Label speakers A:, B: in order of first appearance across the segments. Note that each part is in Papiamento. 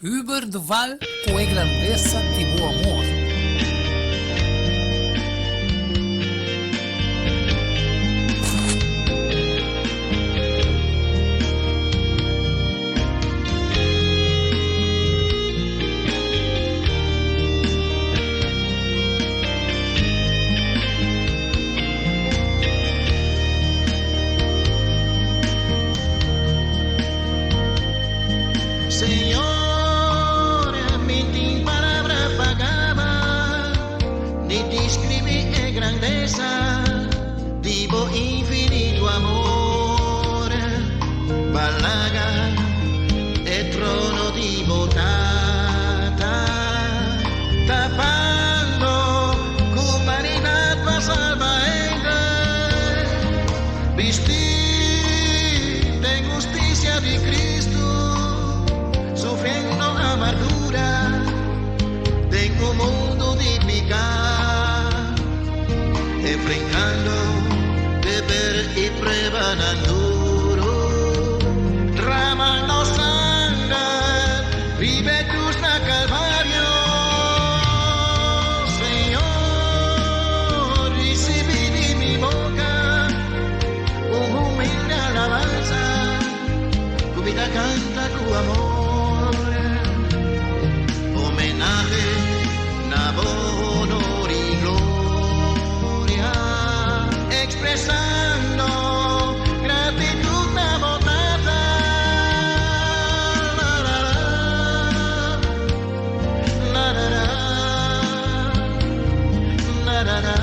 A: Hubert Duval ku e grandesa di bo amor.
B: Señor, mi tin palabra pa gaba, ni describí e grandeza di bo infinito amor. Balaga e trono di bo Tata, tapando ku humanidad pa salba hende. Bistí den husticia di Cristo, sufriendo amargura den un mundo di piká, enfrentando deber i pruebanan duro, dramando sanger riba e cruz na Calvario. Señor, ricibí di mi boca un humilde alabanza, ku mi ta canta ku amor, homenahe na bo honor i gloria, expresando gratitud na bo Tata. La, la, la. La, la, la. La, la, la.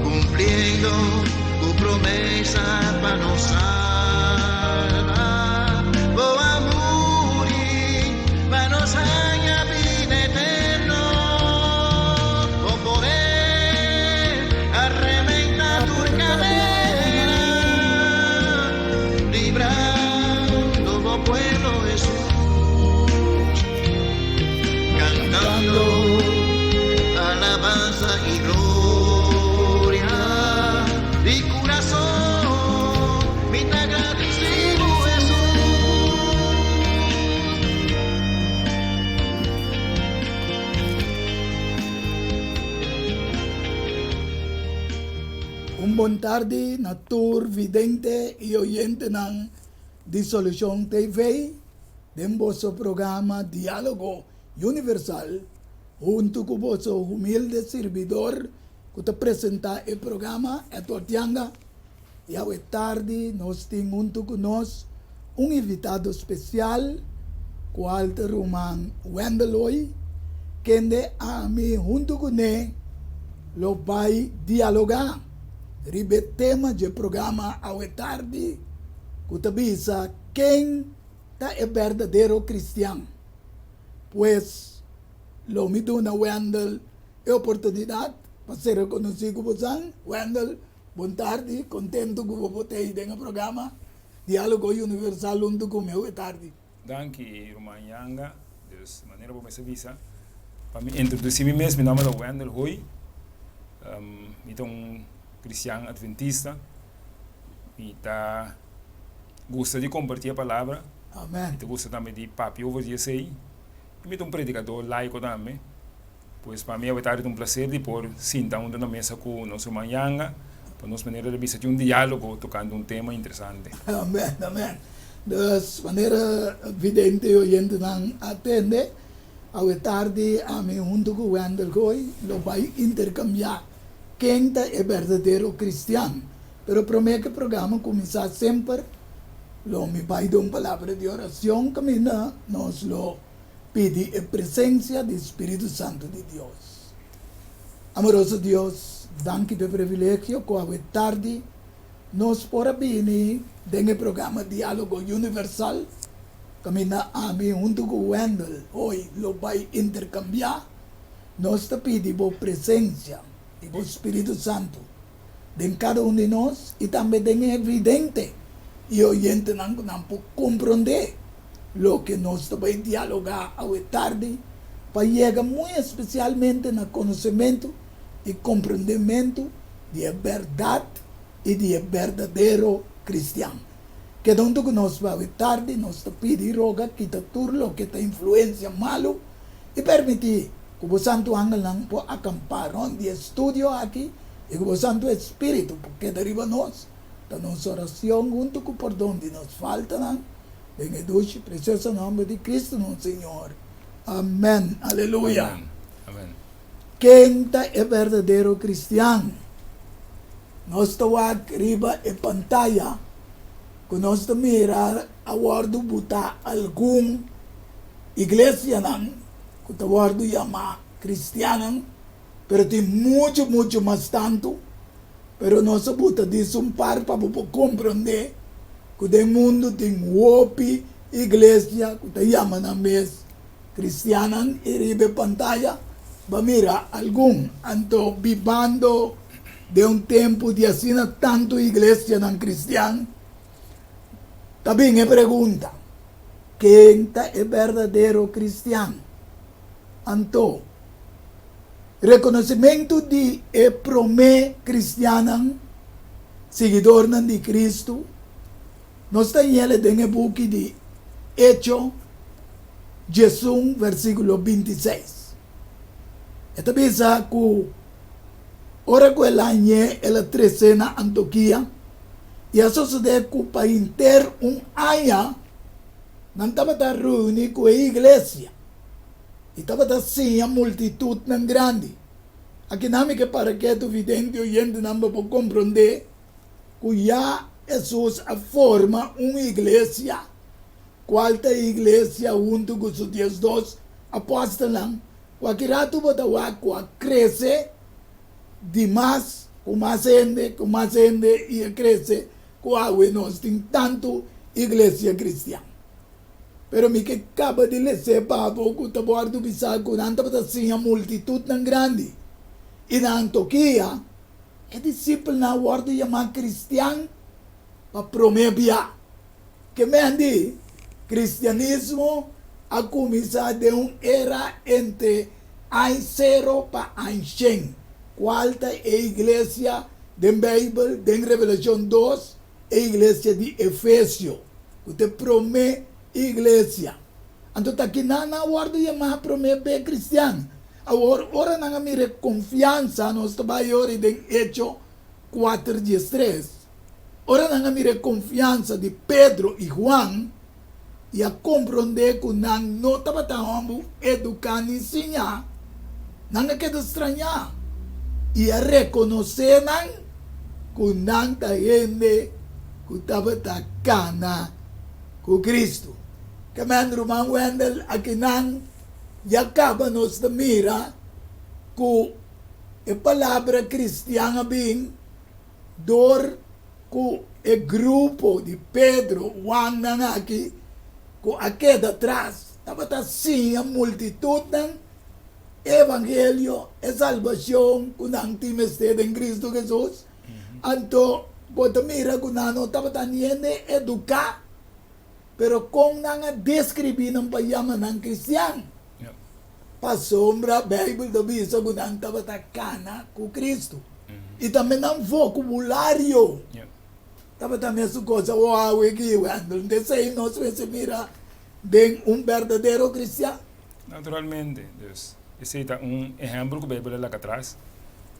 B: Cumpliendo tu promesa pa nos salva, bo a muri pa nos haña bida eterno, bo poder a reventá tur kadena, librando bo pueblo Jesús, cantando alabanza y gloria, di kurason, mi ta gradisido Jesús.
C: Un bon tardi na tur vidente i oyentenan di Solucion TV den boso programa Dialogo Universal huntu ku boso humilde sirbidor ku ta presenta e programa Edward Yanga. I awe tardi nos tin huntu ku nos un invitado spesial kual ta ruman Wendell Hoy kende ami huntu kuné lo bai dialogá riba e tema dje programa awe tardi ku ta bisa Ken ta e berdadero kristian? Pues lo mi duna Wendell e oportunidat pa ser rekonosí ku bosan. Wendell, bon tardi, kontentu ku bo por ta ei den e programa Diálogo Universal huntu ku mi awe tardi.
D: Danki ruman Yanga. Dus manera bo mester bisa pa mi introdusí mi mes, mi nòmber ta Wendell Hoy. Mi ta un kristian adventista. Mi ta gusta di kompartí e palabra.
C: Amen.
D: Mi ta gusta tambe di papia over di esei. I mi ta un predikadó laiko tambe. Pues pa mi awe tardi ta un plaser di por sinta huntu na mesa ku nos ruman Yanga pa nos manera di bisa tin un diálogo tokante un tema interesante.
C: Amen, amen. Dus manera vidente i oyentenan a tende, awe tardi ami huntu ku Wendell Gooi lo bai interkambiá ken ta e berdadero kristian. Pero promé ku e programa kuminsá semper lo mi bai den un palabra di orashon kaminda nos lo pidi e presencia di Spiritu Santo di Dios. Amoroso Dios, danki p'e privilegio cu awe tardi nos por a bini den e programa Dialogo Universal, caminda ami hunto cu Wendell hoy lo bay intercambia. Nos ta pidi bo presencia di bo Spiritu Santo den cada un di nos y tambe den e vidente y oyentenan cu nan por comprende loke nos ta bay dialoga awe tardi pa yega muy especialmente na conocemento y comprendemento di e berdad y di e berdadero cristian. Keda huntu ku nos pa awe tardi, nos ta pidi i roga kita tur loke ta influensia malu i permití ku bo santu angelnan por akampá rònt di e studio aki i ku bo Santu Espíritu por keda riba nos. Ta nos oracion hunto cu pordon di nos faltanan, den e dushi y precioso nomber di Cristo nos Señor. Amen. Aleluya.
D: Amen. Amen.
C: Ken ta e berdadero cristian? Nos ta wak riba e pantaya cu nos ta mira a wordo buta algun iglesianan cu ta wordo yama cristiannan, pero tin mucho mucho mas tanto. Pero nos a buta dis un par pa bo por komprondé ku den mundu tin hopi iglesia ku ta yama nan mes kristiannan i riba e pantaya bo a mira algun. Anto bibando den un tempu di asina tantu iglesianan kristian ta bin e pregunta, Ken ta e berdadero kristian? Anto. Reconocimentu di e promé cristiannan, siguidornan di Cristo, nos ta ñele den e buki di Echo 11 versiculo 26. E ta bisa cu ora cu el a ñe el a trece na Antoquia y a sosode cu pa henter un aña nan tabata reuni cu e iglesia. I tabata siña multitutnan grandi. Akinan mi ke para ketu vidente oyentenan pa por komprondé ku ya Hesus a forma un iglesia, kual ta e iglesia huntu ku su 12 apòstelnan, ku aki ratu bo ta wak ku a krese di mas ku mas hende ku mas hende i a krese ku awe nos tin tantu iglesia kristian. Pero mi ke kaba di les'é pa bo ku ta wòrdu bisá ku nan tabata siña multitutnan grandi. I na Antokia, e disipelnan a wòrdu yamá kristian pa promé bia. Ke men di, kristianismo a kuminsá den un era entre aña sero pa aña shen, kual ta e iglesia den Beibel den Revelashon 2 e iglesia di Efesio, ku ta e promé iglesia. Anto ta kinan nan a wòrdu yamá promé be kristian. Awor, ora nan a mira e konfiansa, nos ta bai ora den Echo 4 13, ora nan a mira e konfiansa di Pedro i Huan i a komprondé ku nan no tabata hòmber eduká ni siñá, nan a keda strañá i a rekonosé nan ku nan ta hende ku tabata kana ku Kristu. Kemen ruman Wendell, akinan ya kaba nos ta mira ku e palabra kristian a bin dor ku e grupo di Pedro, Huan nan aki ku a keda tras tabata siña multitutnan e evangelio, e salbashon ku nan tin mester den Kristu Hesus. Anto bo ta mira ku nan no tabata ni hende eduká, pero kon nan a deskribí nan pa yama nan kristian? Pasobra Beibel ta bisa ku nan tabata kana ku Kristu. I tambe nan vokabulario tabata mesun kos awor awe aki, Wendell. Esei nos mester mira den un berdadero kristian.
D: Naturalmente. Dus, esei ta un ehèmpel ku Beibel a laga atras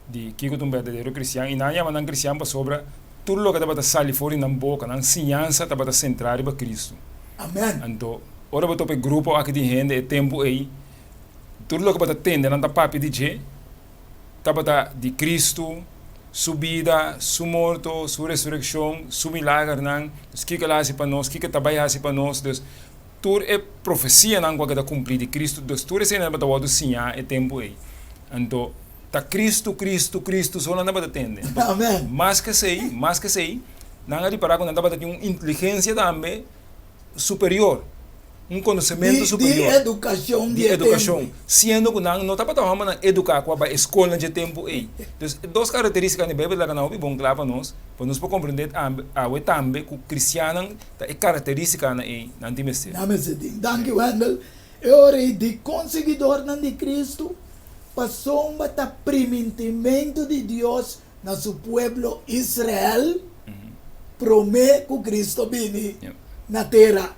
D: di kiko ta un berdadero kristian. I nan a yama nan kristian pasobra tur loke tabata sali for di nan boka, nan siñansa tabata sentrá riba Kristu.
C: Amèn.
D: Anto, ora bo topa e grupo aki di hende e tempu ei, tur loke bo ta tende nan ta papia di dje tabata di Kristu, Su bida, Su morto, Su resurekshon, Su milagernan, dus kiko El a hasi pa nos, kiko El ta bai hasi pa nos. Dus, Tur e profesianan ku a keda kumplí di Kristu, dus tur eseinan tabata wòrdu siñá e tempu ei. Anto, ta Kristu, Kristu, Kristu so nan tabata tende. Anto,
C: Amen.
D: mas ku esei, mas ku esei, nan a ripará ku nan tabata tin un inteligensia tambe superior, un konosementu
C: Di, di
D: superior
C: edukashon
D: di
C: di e tempu
D: edukashon,
C: ei.
D: siendo ku nan no tabata hòmbernan eduká ku a bai e skolnan dje tempu ei. Dus, e dos karakterístikanan di Beibel ta laga nan hopi bon kla pa nos, pa nos por komprendé awe tambe ku kristiannan Ta e karakteristikanan ei nan tin mester.
C: Nan mester tin. Danki Wendell. E ora ei dikon siguidornan di Kristu pasobra ta primintimentu di Dios na su pueblo Israel? promé ku Kristu bini na tera.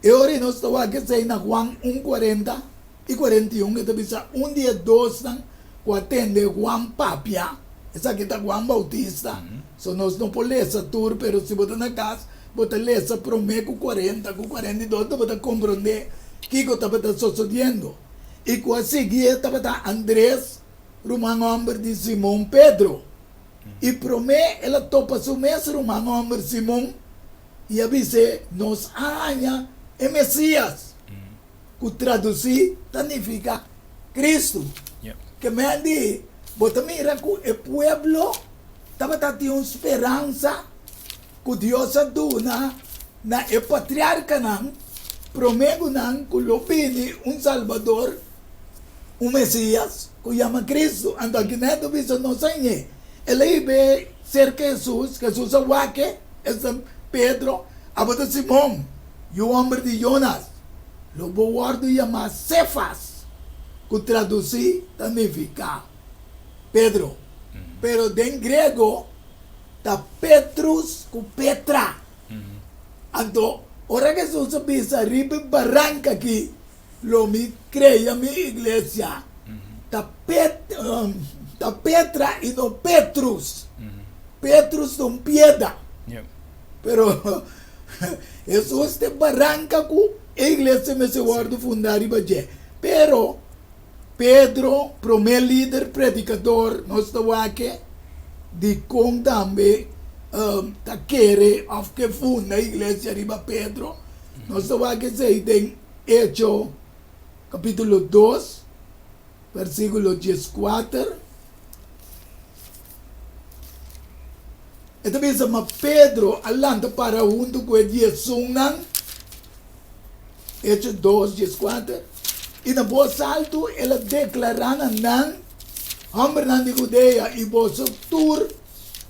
C: E ora ei nos ta wak esei na Juan un kuarenta i 41, e ta bisa, Un di e dosnan ku a tende Juan papia, esaki ta Juan Bautista, so nos no por lesa tur, pero si bo ta na kas, bo ta lesa promé ku 40 ku 42, bo ta komprondé kiko tabata sosodiendo. I ku a siguié tabata Andres, ruman hòmber di Simon Pedro. I promé el a topa su mes ruman hòmber Simon i a bis'é, Nos a haña e Mesías, ku tradusí ta nifiká Kristu. Ke men di, Bo ta mira ku e pueblo tabata tin un speransa ku Dios a duna na e patriarkanan promé ku nan ku lo bini un Salbador, un Mesías, ku yama Kristu. Anto aki nèt a bisa nos a ñe. El a hib'é serka Hesus, Hesus a wak e, esta Pedro, Abo ta Simon, yu hòmber di Jonas, lo bo wòrdu yamá Sefas, ku tradusí ta nifiká Pedro, pero den griego ta Petrus ku Petra. Anto, ora Hesus a bisa, Riba e baranka aki lo mi krea mi iglesia, ta ta Petra i no Petrus. Petrus ta un pieda. Pero Hesus ta e baranka ku e iglesia mester wòrdu fundá riba dje. Pero Pedro, promé lider predikador, nos ta wak dikon tambe ta kere òf ke funda iglesia riba Pedro. Nos ta wak esei den Echo kapítulo 2, versíkulo 14. E ta bisa, Ma Pedro a lanta para huntu ku e diesunnan. Echo 2, 14, I na bos altu el a deklará na nan, Hòmbernan di Hudea i boso tur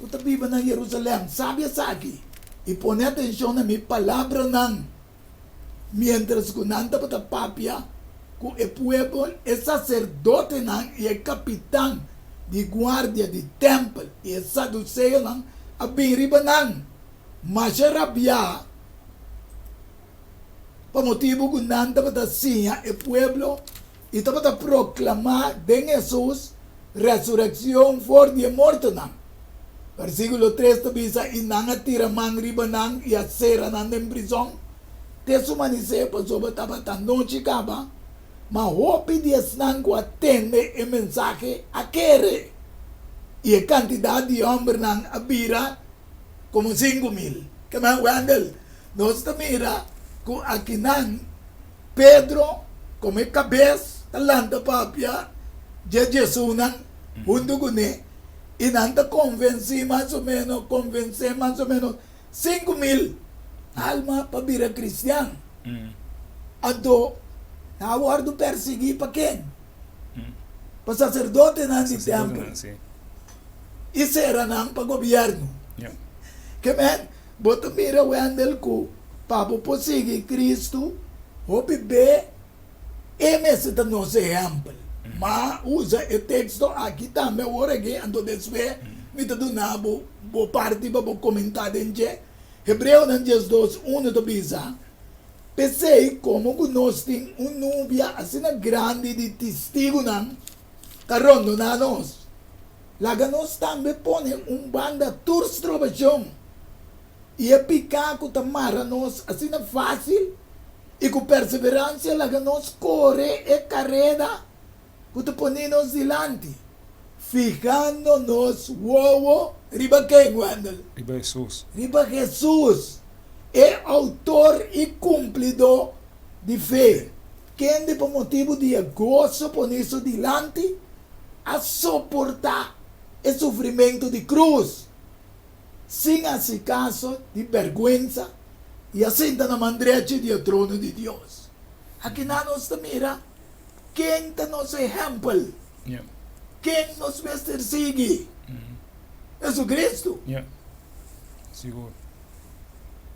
C: ku ta biba na Jerusalèm, sabi esaki i pone atenshon na mi palabranan. Miéntras ku nan tabata papia ku e pueblo, e saserdotenan i e kapitan di guardia di tèmpel i e saduseonan a bin riba nan, masha rabiá. Pa motibu ku nan tabata siña e pueblo i tabata proklamá den Hesus resurekshon for di e mortonan. Versíkulo 3 ta bisa, I nan a tira man riba nan i a sera nan den prizòn te su manisé, pasobra tabata nochi kaba. Ma hopi di esnan ku a tende e mensahe a kere, i e kantidat di hòmbernan a bira komo 5000. Kemey Wendell, Nos ta mira ku akinan Pedro komo e kabes ta lanta papia dje Jesunan huntu kuné i nan ta konvensí mas o ménos konvensé mas o ménos 5000 alma pa bira kristian. Anto nan a wòrdu persiguí pa ken? Pa saserdotenan di tèmpel i sera nan pa gobièrnu. Ke men Bo ta mira, Wendell, ku pa bo por sigui Kristu, hopi be e mester ta nos ehèmpel. Ma usa e teksto aki tambe awor aki, anto despues mi ta duna bo bo parti pa bo komentá den dje. Hebreonan 12, 1 ta bisa, P'esei, komo ku nos tin un nubia asina grandi di tistigunan ta rondoná nos, Laga nos tambe pone un banda tur strobashon i e piká ku ta mara nos asina fásil, i ku perseveransia laga nos kore e kareda ku ta pone nos dilanti, fihando nos wowo riba ken, Wendell?
D: Riba Hesus.
C: Riba Hesus, e outor i kumplidó di fe, kende pa motibu di e goso poní su dilanti, a soportá e sufrimentu di krus sin hasi kaso di bèrgwensa i a sinta na man drechi di e trono di Dios. Akinan nos ta mira ken ta nos ehèmpel, ken nos mester sigui, Jesucristo.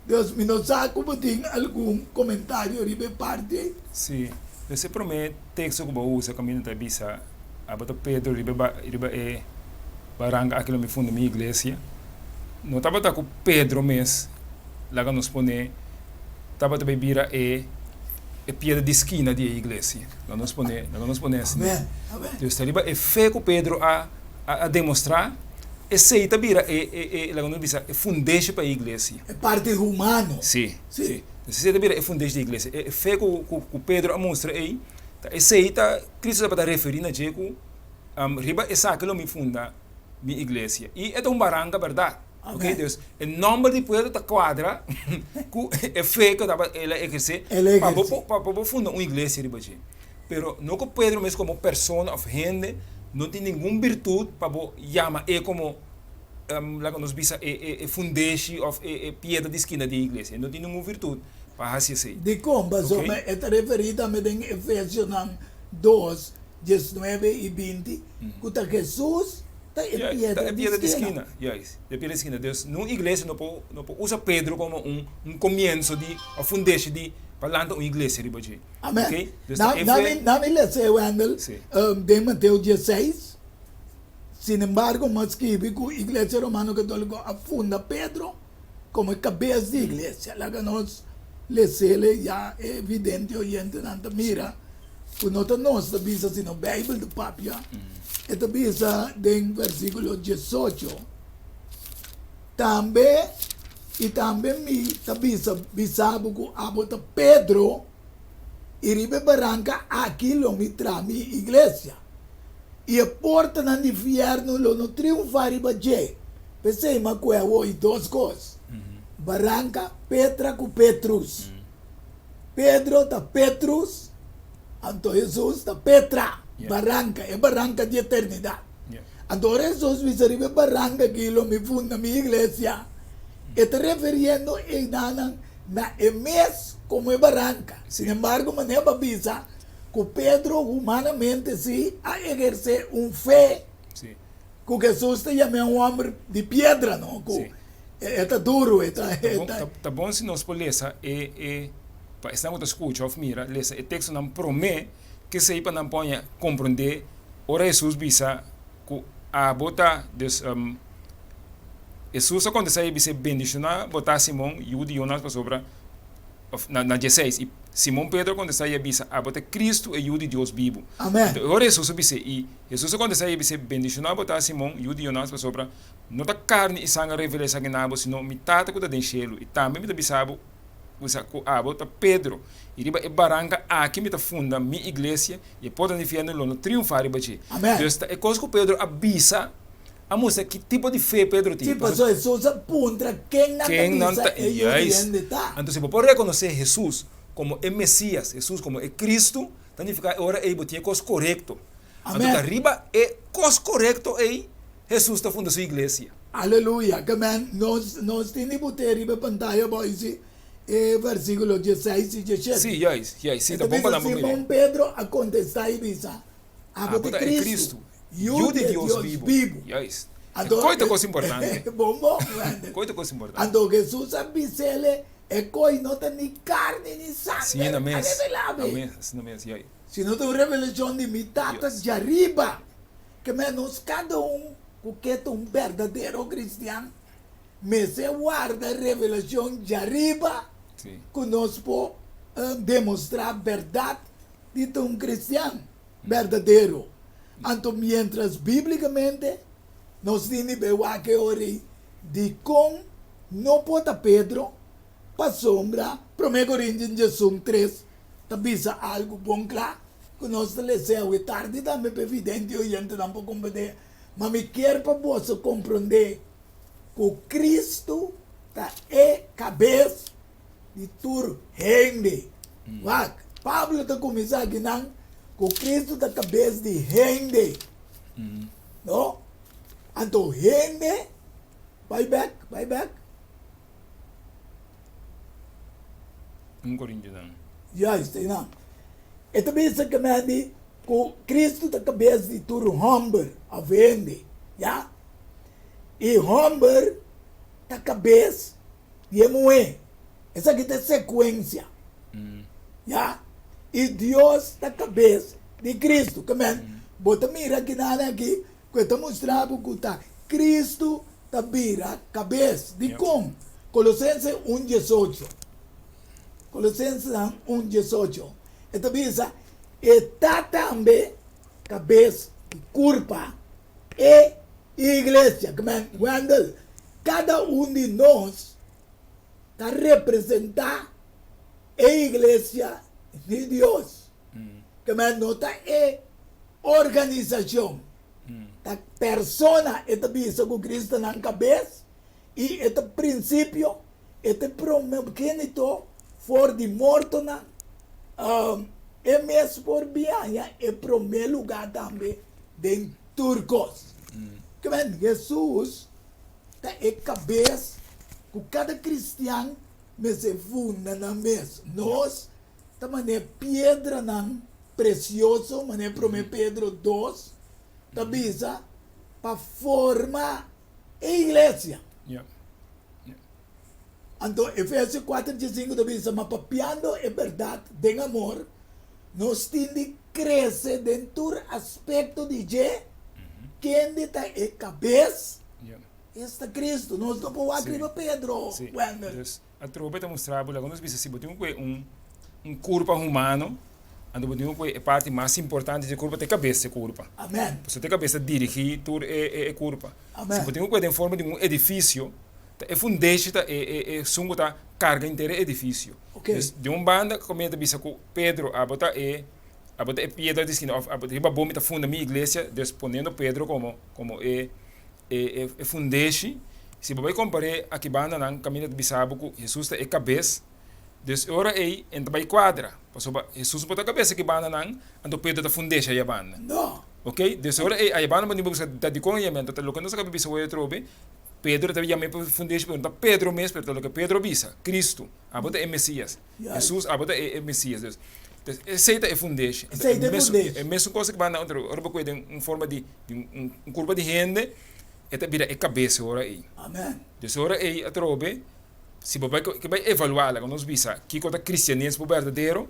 C: Dios, mi no sa ku bo tin algun komentario riba e parti ei.
D: Sí. Des e promé teksto ku bo usa kaminda ta bisa, Abo ta Pedro, riba e riba e baranka aki lo mi funda mi iglesia. No tabata ku Pedro mes, laga nos pone, tabata bai bira e e piedra di skina di e iglesia. Laga nos pone, laga nos pone asina. Dus ta riba e fe ku Pedro a a demostrá, esei ta bira e e e laga nos bisa e fundeshi pa e iglesia.
C: E parti humano.
D: Sí, sí. Dus esei ta bira e fundeshi di e iglesia. E fe ku ku Pedro a mustra ei, ta esei ta Cristo tabata referí na dje ku riba esaki lo mi funda mi iglesia. I e ta un baranka bèrdat. Oké, dus e nòmber di pueblo ta kuadra ku e fe ku tabata el a ehersé pa bo pa bo funda un iglesia riba dje. Pero no ku Pedro mes komo persona òf hende no tin ningun birtut pa bo yama e komo laga nos bisa e fundeshi òf e piedra di skina di e iglesia. E no tin ningun virtut pa hasi esei.
C: Dikon? Pasobra e ta referí tambe den Efesionan dos, diesnuebe i binti, ku ta Hesus ta e piedra di skina.
D: Juist, e piedra di skina. Dus nun iglesia no por no por usa Pedro komo un un komienso di òf fundeshi di pa lanta un iglesia riba dje.
C: Amen.
D: Oké? Dus ta e
C: fe. Na mi lesa Wendel den Mateo dieseis, Sinembargo mi a skibi ku Iglesia Romano Katoliko a funda Pedro komo e kabes di iglesia. Laga nos les'el ya e vidente oyentenan ta mira ku no ta nos ta bisa sino Beibel ta papia. E ta bisa den versíkulo diesocho, Tambe i tambe mi ta bisa bisa bo ku abo ta Pedro, i riba e baranka aki lo mi traha mi iglesia, i e portanan di fièrnu lo no triunfá riba dje. P'esei mi a kohe awor i dos kos, baranka, Petra ku Petrus. Pedro ta Petrus, anto Hesus ta Petra, baranka, e baranka di eternidat. Anto ora Hesus bisa riba e baranka aki lo mi funda mi iglesia, e ta referiendo eidanan na e mes komo e baranka. Sin embargo, manera bo a bisa ku Pedro humanamente si a ehersé un fe ku Hesus ta yam'é un hòmber di piedra, no? Ku e ta duru, e ta, e ta.
D: Ta bon si nos por lesa e, e, pa esnan ku ta skucha òf mira, lesa e tekstonan promé k'esei pa nan por haña komprondé ora Hesus bisa ku abo ta, dus, Hesus a kontestá i a bis'é, Bendishoná bo ta, Simon, yu di Jonas, pasobra, òf na, na dieseis, i Simon Pedro a kontestá i a bisa, Abo ta Kristu, e Yu di Dios bibu.
C: Amèn.
D: Anto e ora Hesus a bis'é, i Hesus a kontestá i a bis'é, Bendishoná bo ta, Simon, yu di Jonas, pasobra no ta karni i sanger a revelá esaki na bo, sino mi Tata ku ta den shelu. I tambe mi ta bisa bo, bisa ku abo ta Pedro, i riba e baranka aki mi ta funda mi iglesia, i e portanan di infierno lo no triunfá riba dje.
C: Amèn.
D: Dus ta e kos ku Pedro a bisa A mustra ki tipo di fe Pedro tin.
C: Sí, pasobra Hesus a puntra ken nan ta bisa e Yu di hende ta.
D: Anto si bo por rekonosé Hesus komo e Mesias, Hesus komo e Kristu, ta nifiká e ora ei bo tin e kos korekto. Anto ta riba e kos korekto ei Hesus ta funda su iglesia.
C: Aleluya! Ke men nos nos tin di bot'é riba e pantaya boisi e versíkulo dieseis i diesshete.
D: Sí, juist, juist. Sí, ta bon pa nan por mira.
C: Simon Pedro a kontestá i bisa, Abo ta e Cristo,
D: Yu di Dios bibu. Juist. E koi ta kos importante.
C: Bon bon, Wendel.
D: Koi ta kos importante.
C: Anto Jesus a bis'ele, E koi no ta ni karni ni sanger
D: a
C: revelá be.
D: Na mes, asina mes, juist.
C: Sino ta un revelashon di mi Tata djariba. Ke men nos kada un ku ke ta un berdadero kristian mester warda revelashon djariba ku nos por demostrá bèrdat di ta un kristian berdadero. Anto miéntras bíblikamente nos tin di bai wak e ora ei, dikon no por ta Pedro? Pasobra Promé Korintian diesun tres ta bisa algu bon kla ku nos ta lesa awe tardi tambe pa e vidente i oyentenan por komprendé, Ma mi kier pa boso komprendé ku Kristu ta e kabes di tur hende. Wak, Pablo ta kuminsá akinan ku Kristu ta kabes di hende. No? Anto hende, bai bek, bai bek.
D: Un Korintionan.
C: Juist, einan. E ta bisa ke men di ku Kristu ta kabes di tur hòmber òf hende, ya? I hòmber ta kabes di e muhé. Esaki ta e sekuensia. Ya? I Dios ta kabes di Kristu. Ke men, bo ta mira kinan aki ku e ta mustra bo ku ta Kristu. ta bira kabes. Dikon? Kolosense un diesocho. Kolosensenan un diesocho. E ta bisa, E ta tambe kabes di kurpa, e iglesia. Kmen, Wendell, kada un di nos ta representá e iglesia di Dios. Kmen, no ta e organisashon, ta persona. E ta bisa ku Cristo ta nan kabes i e ta prinsipio, e ta e promogénito for di mortonan. E mes por biaña e promé lugá tambe den tur kos. Kmen, Hesus ta e kabes ku kada kristian mester funda nan mes. Nos ta manera piedranan presioso, manera Promé Pedro dos ta bisa, pa forma e iglesia. Anto Efesio kuater diesinku ta bisa, Ma papiando e bèrdat den amor, nos tin di krese den tur aspekto di dje, kende ta e kabes, esta Kristu. Nos no por wak riba Pedro, Wendel.
D: Dus, atrobe ta mustra bo, laga nos bisa, si bo tin ku e un kurpa humano, anto bo tin ku e parti mas importante di e kurpa ta e kabes di e kurpa.
C: Amen.
D: Pasobra ta e kabes ta dirigí tur e kurpa.
C: Amen.
D: Si bo tin ku e den forma di un edifisio, Ta e fundeshi ta e e esun ku ta karga henter e edifisio.
C: Oké.
D: Dus di un banda komiensa ta bisa ku Pedro abo ta e abo ta e piedra di skina òf abo riba bo mi ta funda mi iglesia, dus poniendo Pedro komo komo e e e fundeshi. Si bo bai kompar'é aki bandanan kaminda ta bisa bo ku Hesus ta e kabes, dus e ora ei e no ta bai kuadra, pasobra Hesus no por ta kabes aki bandanan, anto Pedro ta fundeshi aya banda.
C: No.
D: Oké, dus e ora ei aya banda bo tin bo bisa ta dikon e yam'é, anto ta loke nos a kaba bisa wou atrobe. Pedro ta yam'é pa fundeshi, pero no ta Pedro mes, pero ta loke Pedro a bisa, Cristo, abo ta e Mesias. Hesus, abo ta e Mesias. Dus, dus esei ta e fundeshi.
C: Esei ta e fundeshi.
D: E mesun kos ku banda otro, ora bo kue den un forma di, di un kurpa di hende, e ta bira e kabes e ora ei.
C: Amen.
D: Dus e ora ei atrobe, si bo bai ke bai evaluá, laga nos bisa, kiko ta kristianismo berdadero,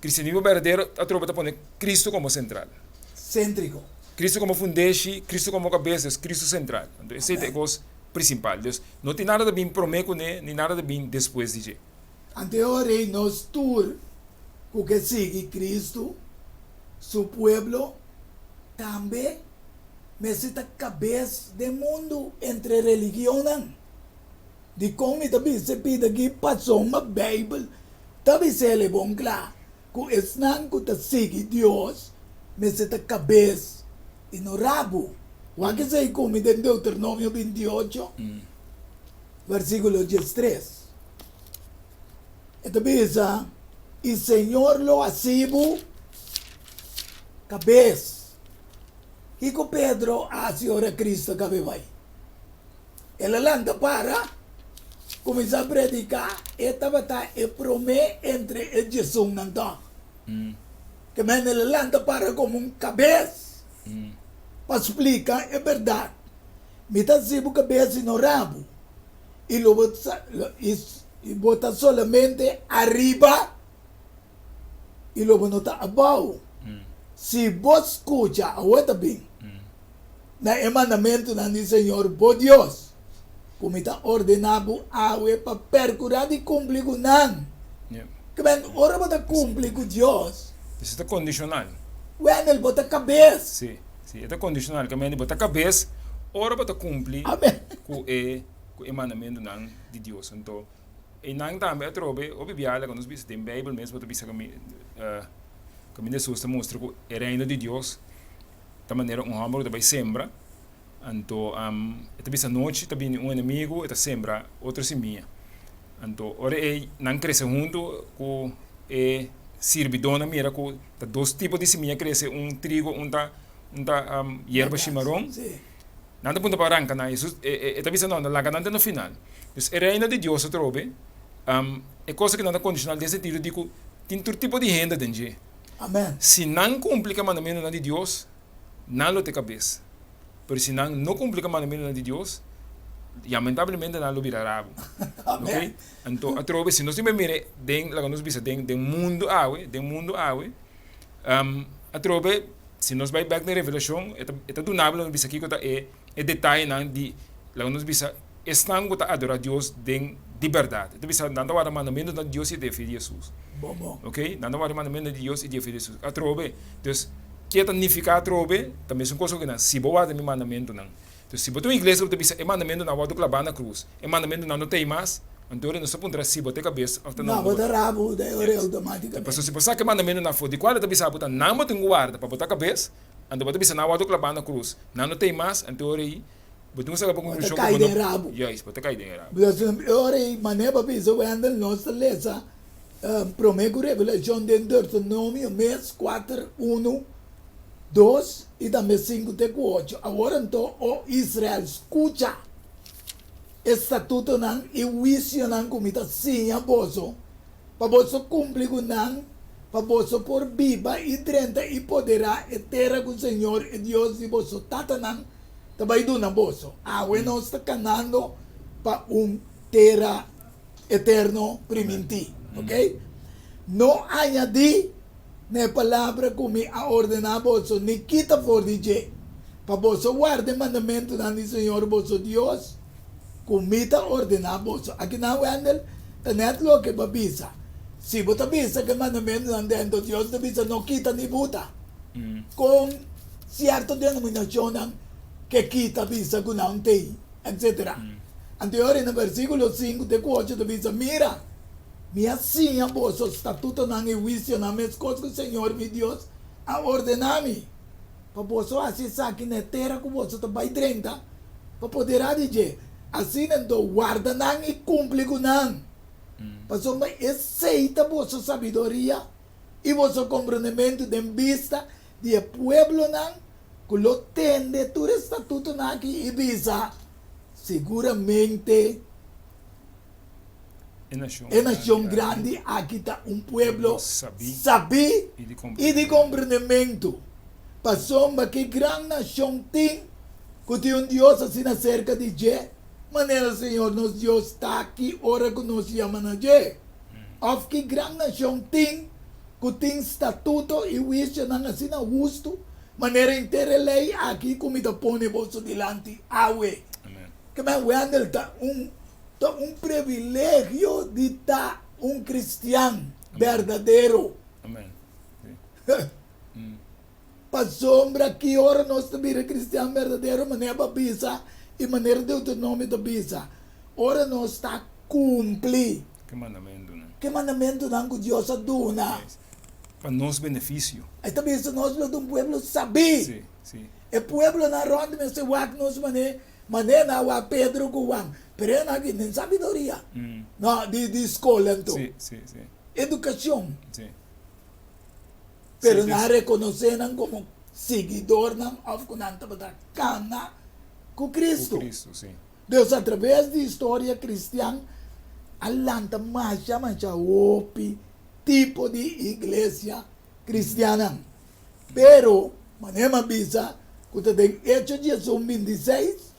D: Kristianismo berdadero atrobe ta pone Cristo komo sentral.
C: Séntriko.
D: Cristo komo fundeshi, Cristo komo kabes, dus Cristo sentral. Anto esei ta e kos prinsipal. Dus no tin nada ta bin promé kuné ni nada ta bin despues di dje.
C: Anto e ora ei nos tur ku ke sigui Cristo, su pueblo, tambe mester ta kabes den mundu entre religionnan. Dikon mi ta bisa e pida aki? Pasobra Beibel ta bis'el e bon kla ku esnan ku ta sigui Dios mester ta kabes i no rabu. Wak esei ku mi den Deuteronomio bintiocho, versíkulo diestres. E ta bisa, I señor lo hasi bo kabes. Kiko Pedro a hasi ora Cristo a kabe bai? El a lanta para, kuminsá prediká. E tabata e promé entre e diesunnan tòg. Ke men el a lanta para komo un kabes pa splika e bèrdat. Mi ta hasi bo kabes i no rabu, i lo bo i bo ta solamente ariba i lo bo no ta abou. Si bo skucha, awor ta bin. Na e mandamentunan di Señor bo Dios, ku mi ta ordená bo awe pa perkurá di kumpli ku nan. Kmen, ora bo ta kumpli ku Dios.
D: Esei ta kondishonal.
C: Wendel, bo ta kabes.
D: Sí, sí, e ta kondishonal. Kmen, bo ta kabes ora bo ta kumpli ku e ku e mandamentunan di Dios. Anto, einan tambe atrobe, hopi biaha laga nos bisa den Beibel mes bo ta bisa kaminda Hesus ta mustra ku e Reino di Dios Ta manera un hòmber ku ta bai sembra, anto e ta bisa anochi ta bini un enemigu e ta sembra otro simia. Anto ora e nan krese huntu ku e sirbidónan mira ku ta dos tipo di simia krese, un trigo un ta un ta yerba shimaron, nan ta puntra pa ranka nan. Hesus e ta bisa no, laga nan te na final. Dus e reino di Dios atrobe e kos aki nan ta kondishonal den sentido di ku tin tur tipo di hende den dje.
C: Amen.
D: Si nan kumpli ku e mandamentunan di Dios, nan lo ta e kabes. Pero si nan no kumpli ku e mandamentunan di Dios, lamentablemente nan lo bira rabu.
C: Amen.
D: Ok? Anto, atrobe, si nos tin bai mira den, laga nos bisa, den, den mundu awe, den mundu awe, atrobe, si nos bai bek den Revelashon, e ta, e ta duna bo, laga nos bisa kiko ta e, e detayenan di. Laga nos bisa, esnan ku ta adorá Dios den di bèrdat. E ta bisa, nan ta warda mandamentunan di Dios i di e fe di Hesus.
C: Bon, bon.
D: Oké? Nan ta warda mandamentunan di Dios i di e fe di Hesus. Atrobe, dus, ke ta nifiká atrobe? Ta mesun kos ku nan, si bo warda mi mandamentunan. Dus, si bo ta un iglesia ku ta bisa e mandamentunan a wòrdu klabá na krus, e mandamentunan no ta ei mas, anto ora nos ta puntra si bo ta e kabes òf ta
C: No,
D: nan
C: bo
D: bo
C: ta rabu, ta e ora
D: Yes.
C: outomátikamente.
D: Pasobra si bo saka e mandamentunan afó, di kual e ta bisa bo ta nan bo tin ku warda pa bo ta kabes, anto bo ta bisa nan a wòrdu klabá na krus, nan no ta ei mas, anto ora ei Bo tin un saka pa
C: Bo ta
D: konklushon ku
C: kai
D: bo no
C: den rabu.
D: Juist, bo ta kai den e rabu.
C: Because e ora ei manera pa bisa Wendell nos ta lesa prome ku Revelashon den Deuteronomio mes kuater, unu, dos i tambe sinku te ku ocho. Awor anto, o Israel, skucha e statutonan i huisionan ku mi ta siña boso, pa boso kumpli ku nan, pa boso por biba i drenta i poderá e tera ku Señor, e Dios di boso tatanan, ta bai duna boso. Awe nos ta kanando pa un tera eterno primintí. Ok? No añadí na e palabra ku mi a ordená boso, ni kita for di dje, pa boso warda e mandamentunan di Señor boso Dios, ku mi ta ordená boso. Akinan, Wendell, ta nèt loke bo a bisa. Si bo ta bisa ku e mandamentunan dentro, Dios ta bisa no kita ni buta. Kon sierto denominashonnan ke kita bisa ku nan tei, etsetera. Anto e ora na versíkulo sinku te ku ocho ta bisa, Mira, mi a siña boso statutonan i huisionan meskos ku Señor mi Dios a ordená mi, pa boso hasi esaki na e tera ku boso ta bai drenta pa poderá di dje. Asina anto warda nan i kumpli ku nan, pasobra esei ta boso sabiduria i boso komprondementu den bista di e pueblonan ku lo tende tur e statutonan aki i bisa, Siguramente e nashon grandi aki ta un pueblo sabí i di komprondementu, pasobra ki gran nashon tin ku tin un Dios asina serka di dje manera Señor nos Dios ta ki ora ku nos yama na dje? Òf ki gran nashon tin ku tin statuto i huisionan asina hustu manera henter e lei aki ku mi ta pone boso dilanti awe? Kmen Wendell, ta un ta un privilegio di ta un kristian berdadero. Pasobra ki ora nos ta bira kristian berdadero manera bo a bisa i manera Deuteronomio ta bisa? Ora nos ta kumpli
D: Ke mandamentunan.
C: Ke mandamentunan ku Dios a duna.
D: Yes. Pa nos benefisio.
C: E ta bisa nos lo ta un pueblo sabí.
D: Sí, sí.
C: E pueblonan rònt mester wak nos manera, manera nan a wak Pedro ku Juan. Pero e nan aki den sabiduria. No, di di skol anto.
D: Sí, sí, sí.
C: Edukashon.
D: Sí.
C: Pero nan a rekonosé nan komo siguidornan òf ku nan tabata kana ku Kristu.
D: Ku Kristu, sí.
C: Dus atraves di historia kristian a lanta masha masha hopi tipo di iglesia kristiannan. Pero, manera mi a bisa ku ta den Echo diesun bintiseis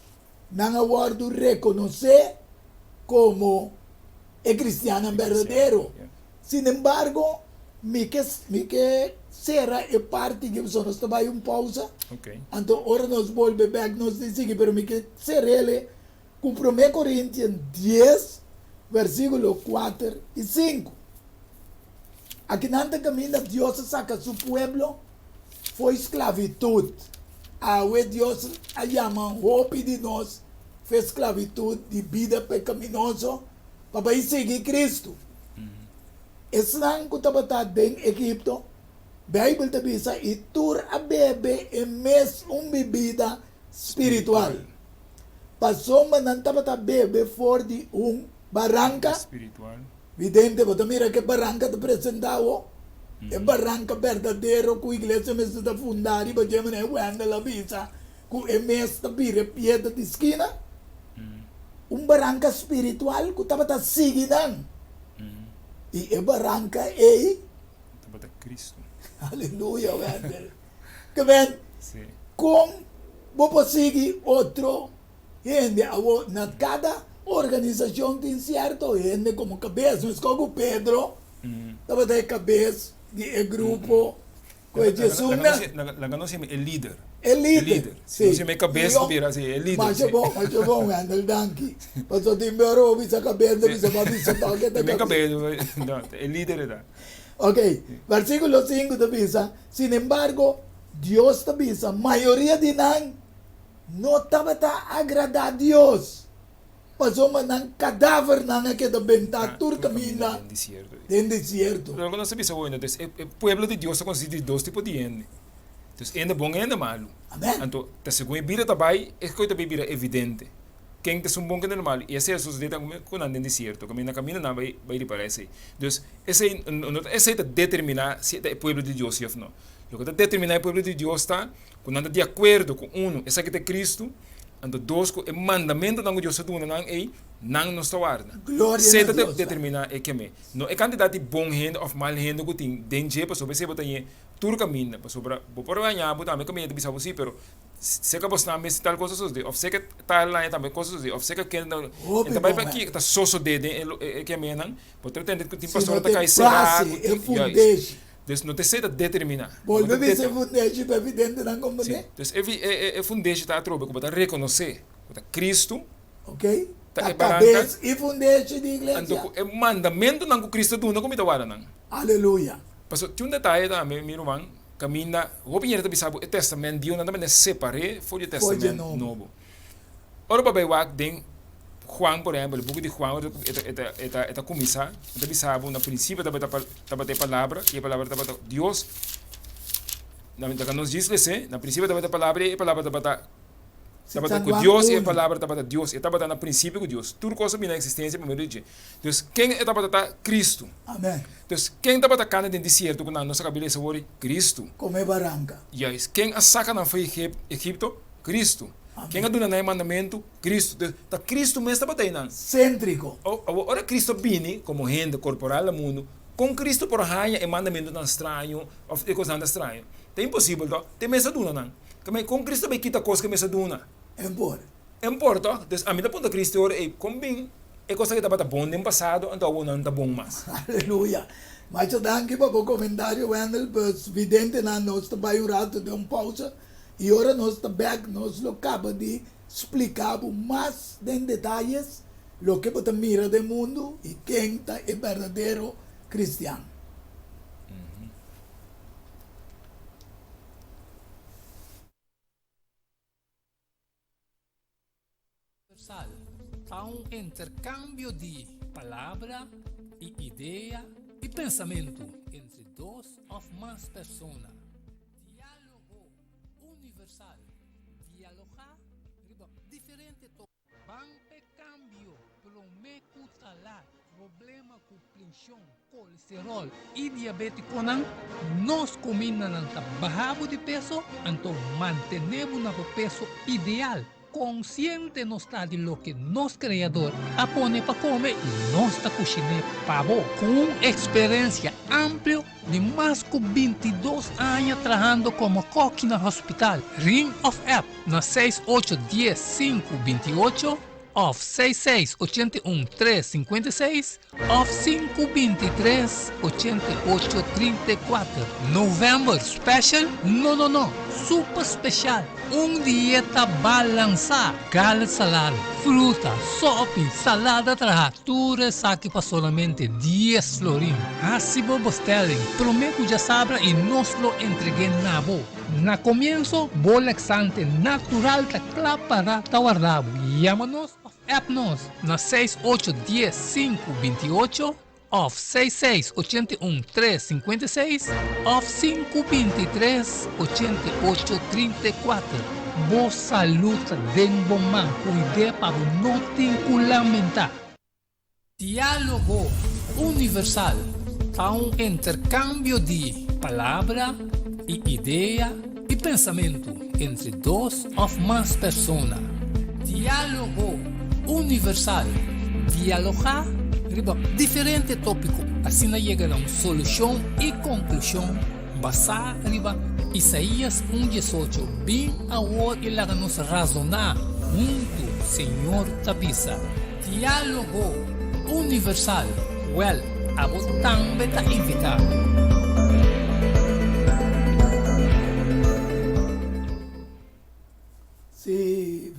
C: nan a wòrdu rekonosé komo e kristiannan berdadero. Sinembargo, mi ke mi ke sera e parti aki pasobra nos ta bai un pousa. Anto ora nos bolbe bek nos tin sigui, pero mi ke ser'el ku Promé Korintian dies versíkulo kuater i sinku. Akinan ta kaminda Dios a saka su pueblo fo'i sklavitut. Awe Dios a yama hopi di nos fe sklavitut di bida pekaminoso pa bai sigui Kristu. Esnan ku tabata den Egipto, Beibel ta bisa, i tur a bebe e mes un bibida spiritual, pasobra nan tabata bebe for di un baranka. Vidente, bo ta mira ke baranka ta presentá awo? E baranka berdadero ku iglesia mester ta fundá riba dje, manera Wendell a bisa, ku e mes ta bira e piedra di skina. Un baranka spiritual ku tabata sigui nan. I e baranka ei.
D: Tabata Kristu.
C: Aleluya, Wendell. Ke men, kon bo por sigui otro hende? Awor, na kada organisashon tin sierto hende komo kabes. Meskos ku Pedro tabata e kabes di e grupo ku e Jesunan.
D: Laga nos yama e lider.
C: E lider.
D: E lider.
C: Si.
D: Si mi kabes ta bira si, e lider.
C: Masha bon, masha bon Wendel, danki. Pasobra tin bera bo bisa kabes, ta bisa bo bisa toke ta
D: Mi
C: kabes.
D: kabes, no, e lider e ta.
C: Ok, versikulo sinku ta bisa, Sinembargo, Dios ta bisa, mayoria di nan no tabata agradá Dios, pasobra nan kadavernan a keda bentá tur kaminda den desierto.
D: Loke nos ta bisa hoy, entonces, e pueblo di Dios ta konsistí di dos tipo di hende. Entonces, hende bon i hende malu.
C: Amen.
D: Anto, ta segun e bida ta bai, e kos ta bai bira evidente. Ken ta esun bon, ken ta esun malu. I esei a sosodé tambe ku nan den desierto, kaminda na kaminda nan bai bai ripará esei. Dus, esei no ta esei ta determiná si e ta e pueblo di Dios sí òf no. Loke ta determiná e pueblo di Dios ta ku nan ta di akuerdo ku, unu, esaki ta e Kristu, anto dos, ku e mandamentunan ku Dios a duna nan ei, nan nos ta warda.
C: Gloria
D: Esei
C: na
D: ta
C: Dios.
D: determiná e keme. No e kantidat di bon hende òf mal hende ku tin den dje, pasobra esei bo ta ñe tur kaminda, pasobra bo por baña bo tambe kaminda ta bisa bo si, pero seka bo snan mester tal kos a sosode, òf seka tal aña tambe kos a sosode, òf seka ken ta
C: Hopi
D: e ta bai
C: bon
D: pa
C: men.
D: ki ta sosode den e keminan, bo ta tende ku tin
C: Si
D: pastor
C: no
D: ta
C: te
D: kai será
C: base,
D: ku
C: e
D: tin, juist.
C: fundeshi.
D: Dus no ta esei ta determiná.
C: Bolbe
D: Bo ta
C: bisa e
D: deter.
C: fundeshi pa evidentenan
D: Si,
C: komprendé.
D: dus e e e fundeshi ta atrobe ku bo ta rekonosé ku ta Kristu
C: Ok,
D: ta
C: ta
D: e baranka,
C: kabes i fundeshi di
D: anto
C: iglesia.
D: ku e mandamentunan ku Kristu a duna ku mi ta warda nan.
C: Aleluya.
D: Pasobra tin un detaye tambe, mi ruman, kaminda hopi hende ta bisa bo e Testament Bieu nan ta mester separ'é for di e
C: For dje
D: Testament
C: Nobo.
D: Nobo. Ora bo bai wak den Juan, por ehèmpel, e buki di Juan, ora e ta e ta e ta e ta kuminsá, e ta bisa bo na prinsipio tabata tabata e Palabra, i e Palabra tabata Dios. Na nos djis les'é, na prinsipio tabata e Palabra i e Palabra tabata Tabata ku Dios i e Palabra tabata Dios. E tabata na prinsipio ku Dios. Tur kos a bini na eksistensia pa medio di dje. Dus, ken e tabata ta? Kristu.
C: Amen.
D: Dus, ken tabata kana den desierto ku nan? Nos a kaba di lesa wor di Kristu.
C: Kome baranka.
D: Juist. Ken a saka nan for di Egipto? Kristu.
C: Amen.
D: Ken a duna nan e mandamentu? Kristu. Dus, ta Kristu mes tabata einan.
C: Séntriko.
D: Awor, ora Kristu a bini komo hende korporal na mundu, kon Kristu por haña e mandamentunan straño òf e kosnan ta straño? Ta imposibel, tòg? Te mes a duna nan. Kame kon Cristo bai kita kos ke mester duna?
C: En por.
D: En por tòg? Dus ami ta puntra Cristo e ora ei, kon bin e kosnan ke tabata bon den pasado anto awor nan ta bon mas?
C: Aleluya! Masha danki pa bo komentario Wendel, pues videntenan nos ta bai un rato den un pausa i ora nos ta bek nos lo kaba di splika bo mas den detayes loke bo ta mira den mundu i ken ta e berdadero cristian.
A: Universal ta un intercambio di palabra y idea y pensamento entre dos of mas persona. Dialogo Universal, dialoga riba diferente tópico. Ban p'e kambio promé ku ta lat. Problema ku plenshon, kolesteròl i diabétikonan, nos kumindanan ta baha bo di peso, anto mantené bo na bo peso ideal. Konsiente nos ta di loke nos Kreador a pone pa kome i nos ta kushiné pa bo. Ku un eksperensia amplio di mas ku bintidos aña trahando komo kòki na hospital, ring òf app na seis ocho dies sinku binti ocho òf seis seis 81 tres 56 òf sinku 23 88 34. November special? No no no! Super special! Un dieta balansá, gala salada, fruta, sopi, salada trahá, tur esaki pa solamente dies florin. Hasi bo bestelling promé ku djasabra i nos lo entreg'é na bo. Na komienso, bo laxante natural ta kla pará ta warda bo. Yama nos òf app nos na seis ocho dies sinku 28 òf seis seis 81 tres 56 òf sinku 23 88 34. Bo salú ta den bo man, kuid'é pa bo no tin ku lamentá. Diálogo Universal ta un interkambio di palabra i idea i pensamentu entre dos òf mas persona. Diálogo Universal, dialogá riba diferente tópiko, asina yega na un solushon i konklushon basá riba Isaías un 18, Bin awor i laga nos razoná huntu, Señor ta bisa. Diálogo Universal, wèl, abo tambe ta invitá.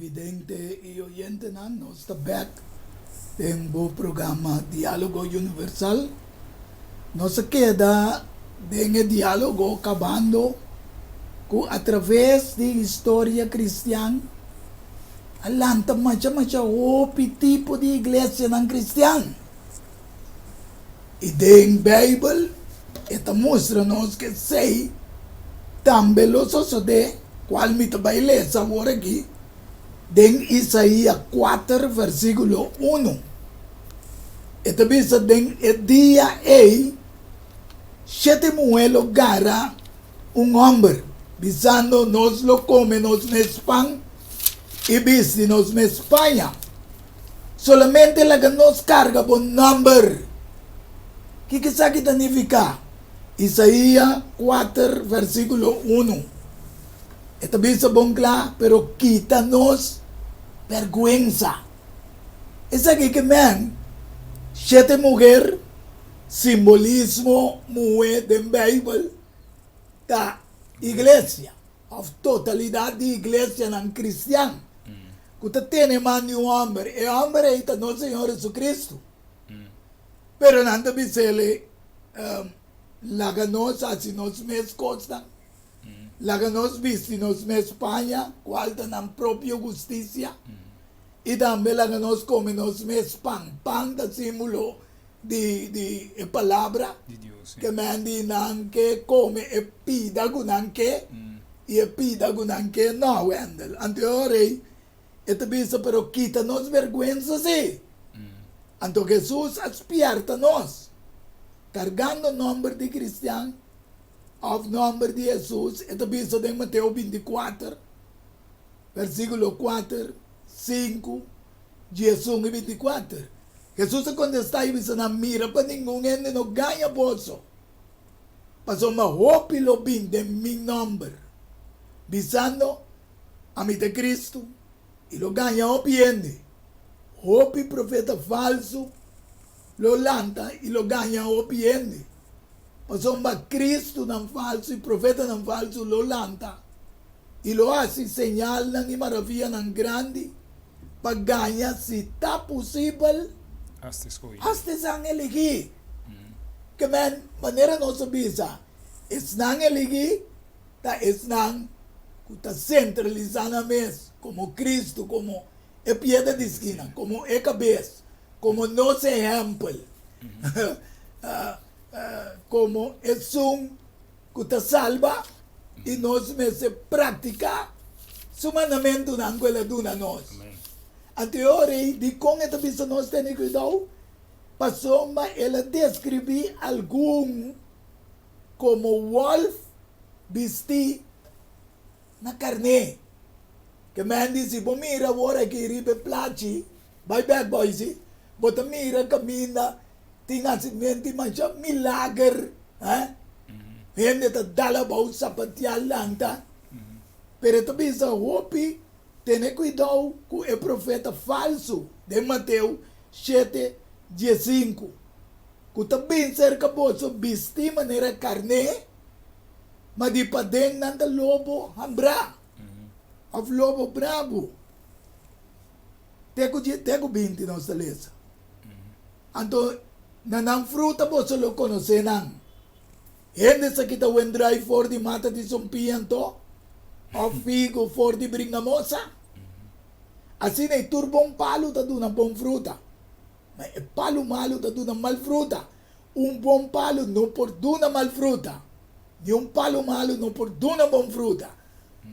C: Vidente i oyentenan, nos ta bek den bo programa Diálogo Universal. Nos a keda den e diálogo kabando ku atraves di historia kristian a lanta masha masha hopi tipo di iglesianan kristian. I den Beibel e ta mustra nos ku esei tambe lo sosodé, kual mi ta bai lesa awor aki den Isaías kuater versíkulo unu. E ta bisa, Den e dia ei shete muhé lo gara un hòmber, bisando, Nos lo kome nos mes pan i bisti nos mes paña. Solamente laga nos karga bo nòmber. Kiko esaki ta nifiká? Isaia kuater vèrsikulo unu. E ta bisa bon kla, Pero kita nos bèrgwensa. Esaki ke men, shete muher, simbolismo muhé den Beibel ta iglesia. Òf totalidat di iglesianan kristian ku ta tene man di un hòmber, e hòmber ei ta nos Señor Jesucristo. Pero nan ta bis'el, Laga nos hasi nos mes kosnan, laga nos bisti nos mes paña, kual ta nan propio hustisia, i tambe laga nos kome nos mes pan. Pan ta símbolo di di e palabra
D: Di Dios,
C: ke men di nan ke kome e pida ku nan ke i e pida ku nan ke no, Wendel. Anto e ora ei e ta bisa, Pero kita nos bergwensa si. Anto Hesus a spièrta nos, kargando nòmber di kristian òf nòmber di Hesus, e ta bisa den Mateo 24, versíkulo 4, 5, 11 i 24. Hesus a kontestá i bisa nan, Mira pa ningun hende no gaña boso, pasobra hopi lo bin den mi nòmber, bisando, Ami ta Kristu, i lo gaña hopi hende. Hopi profeta falsu lo lanta i lo gaña hopi hende, pasobra Kristunan falsu i profetanan falsu lo lanta i lo hasi señalnan i maravianan grandi pa gaña si ta pusibel hasta esnan eligí. Ke men, manera nos a bisa, esnan eligí ta esnan ku ta sentralisá nan mes komo Kristu, komo e piedra di skina, komo e kabes, komo nos ehèmpel, komo esun ku ta salba i nos mester praktiká su mandamentunan ku el a duna nos. Anto e ora ei, dikon e ta bisa nos tene kuidou? Pasobra el a deskribí algun komo wòlf bistí na karné. Ke men di, si bo mira awor aki riba e plachi, bai bèk boisi, bo ta mira kaminda Tin hasimentu i masha milager, eh? Hende ta dal abou, sapatia lanta. Pero e ta bisa hopi, Tene kuidou ku e profeta falsu den Mateo shete diesinku, ku ta bin serka boso bistí manera karné, ma di paden nan ta lobo hambrá òf lobo brabu. Te ku te ku 20 nos ta lesa. Anto na nan fruta boso lo konosé nan. Hende sa kita wendrai for di mata di sumpia anto, òf figu for di bringamosa? Asina ei tur bon palu ta duna bon fruta, ma e palu malu ta duna mal fruta. Un bon palu no por duna mal fruta, ni un palu malu no por duna bon fruta.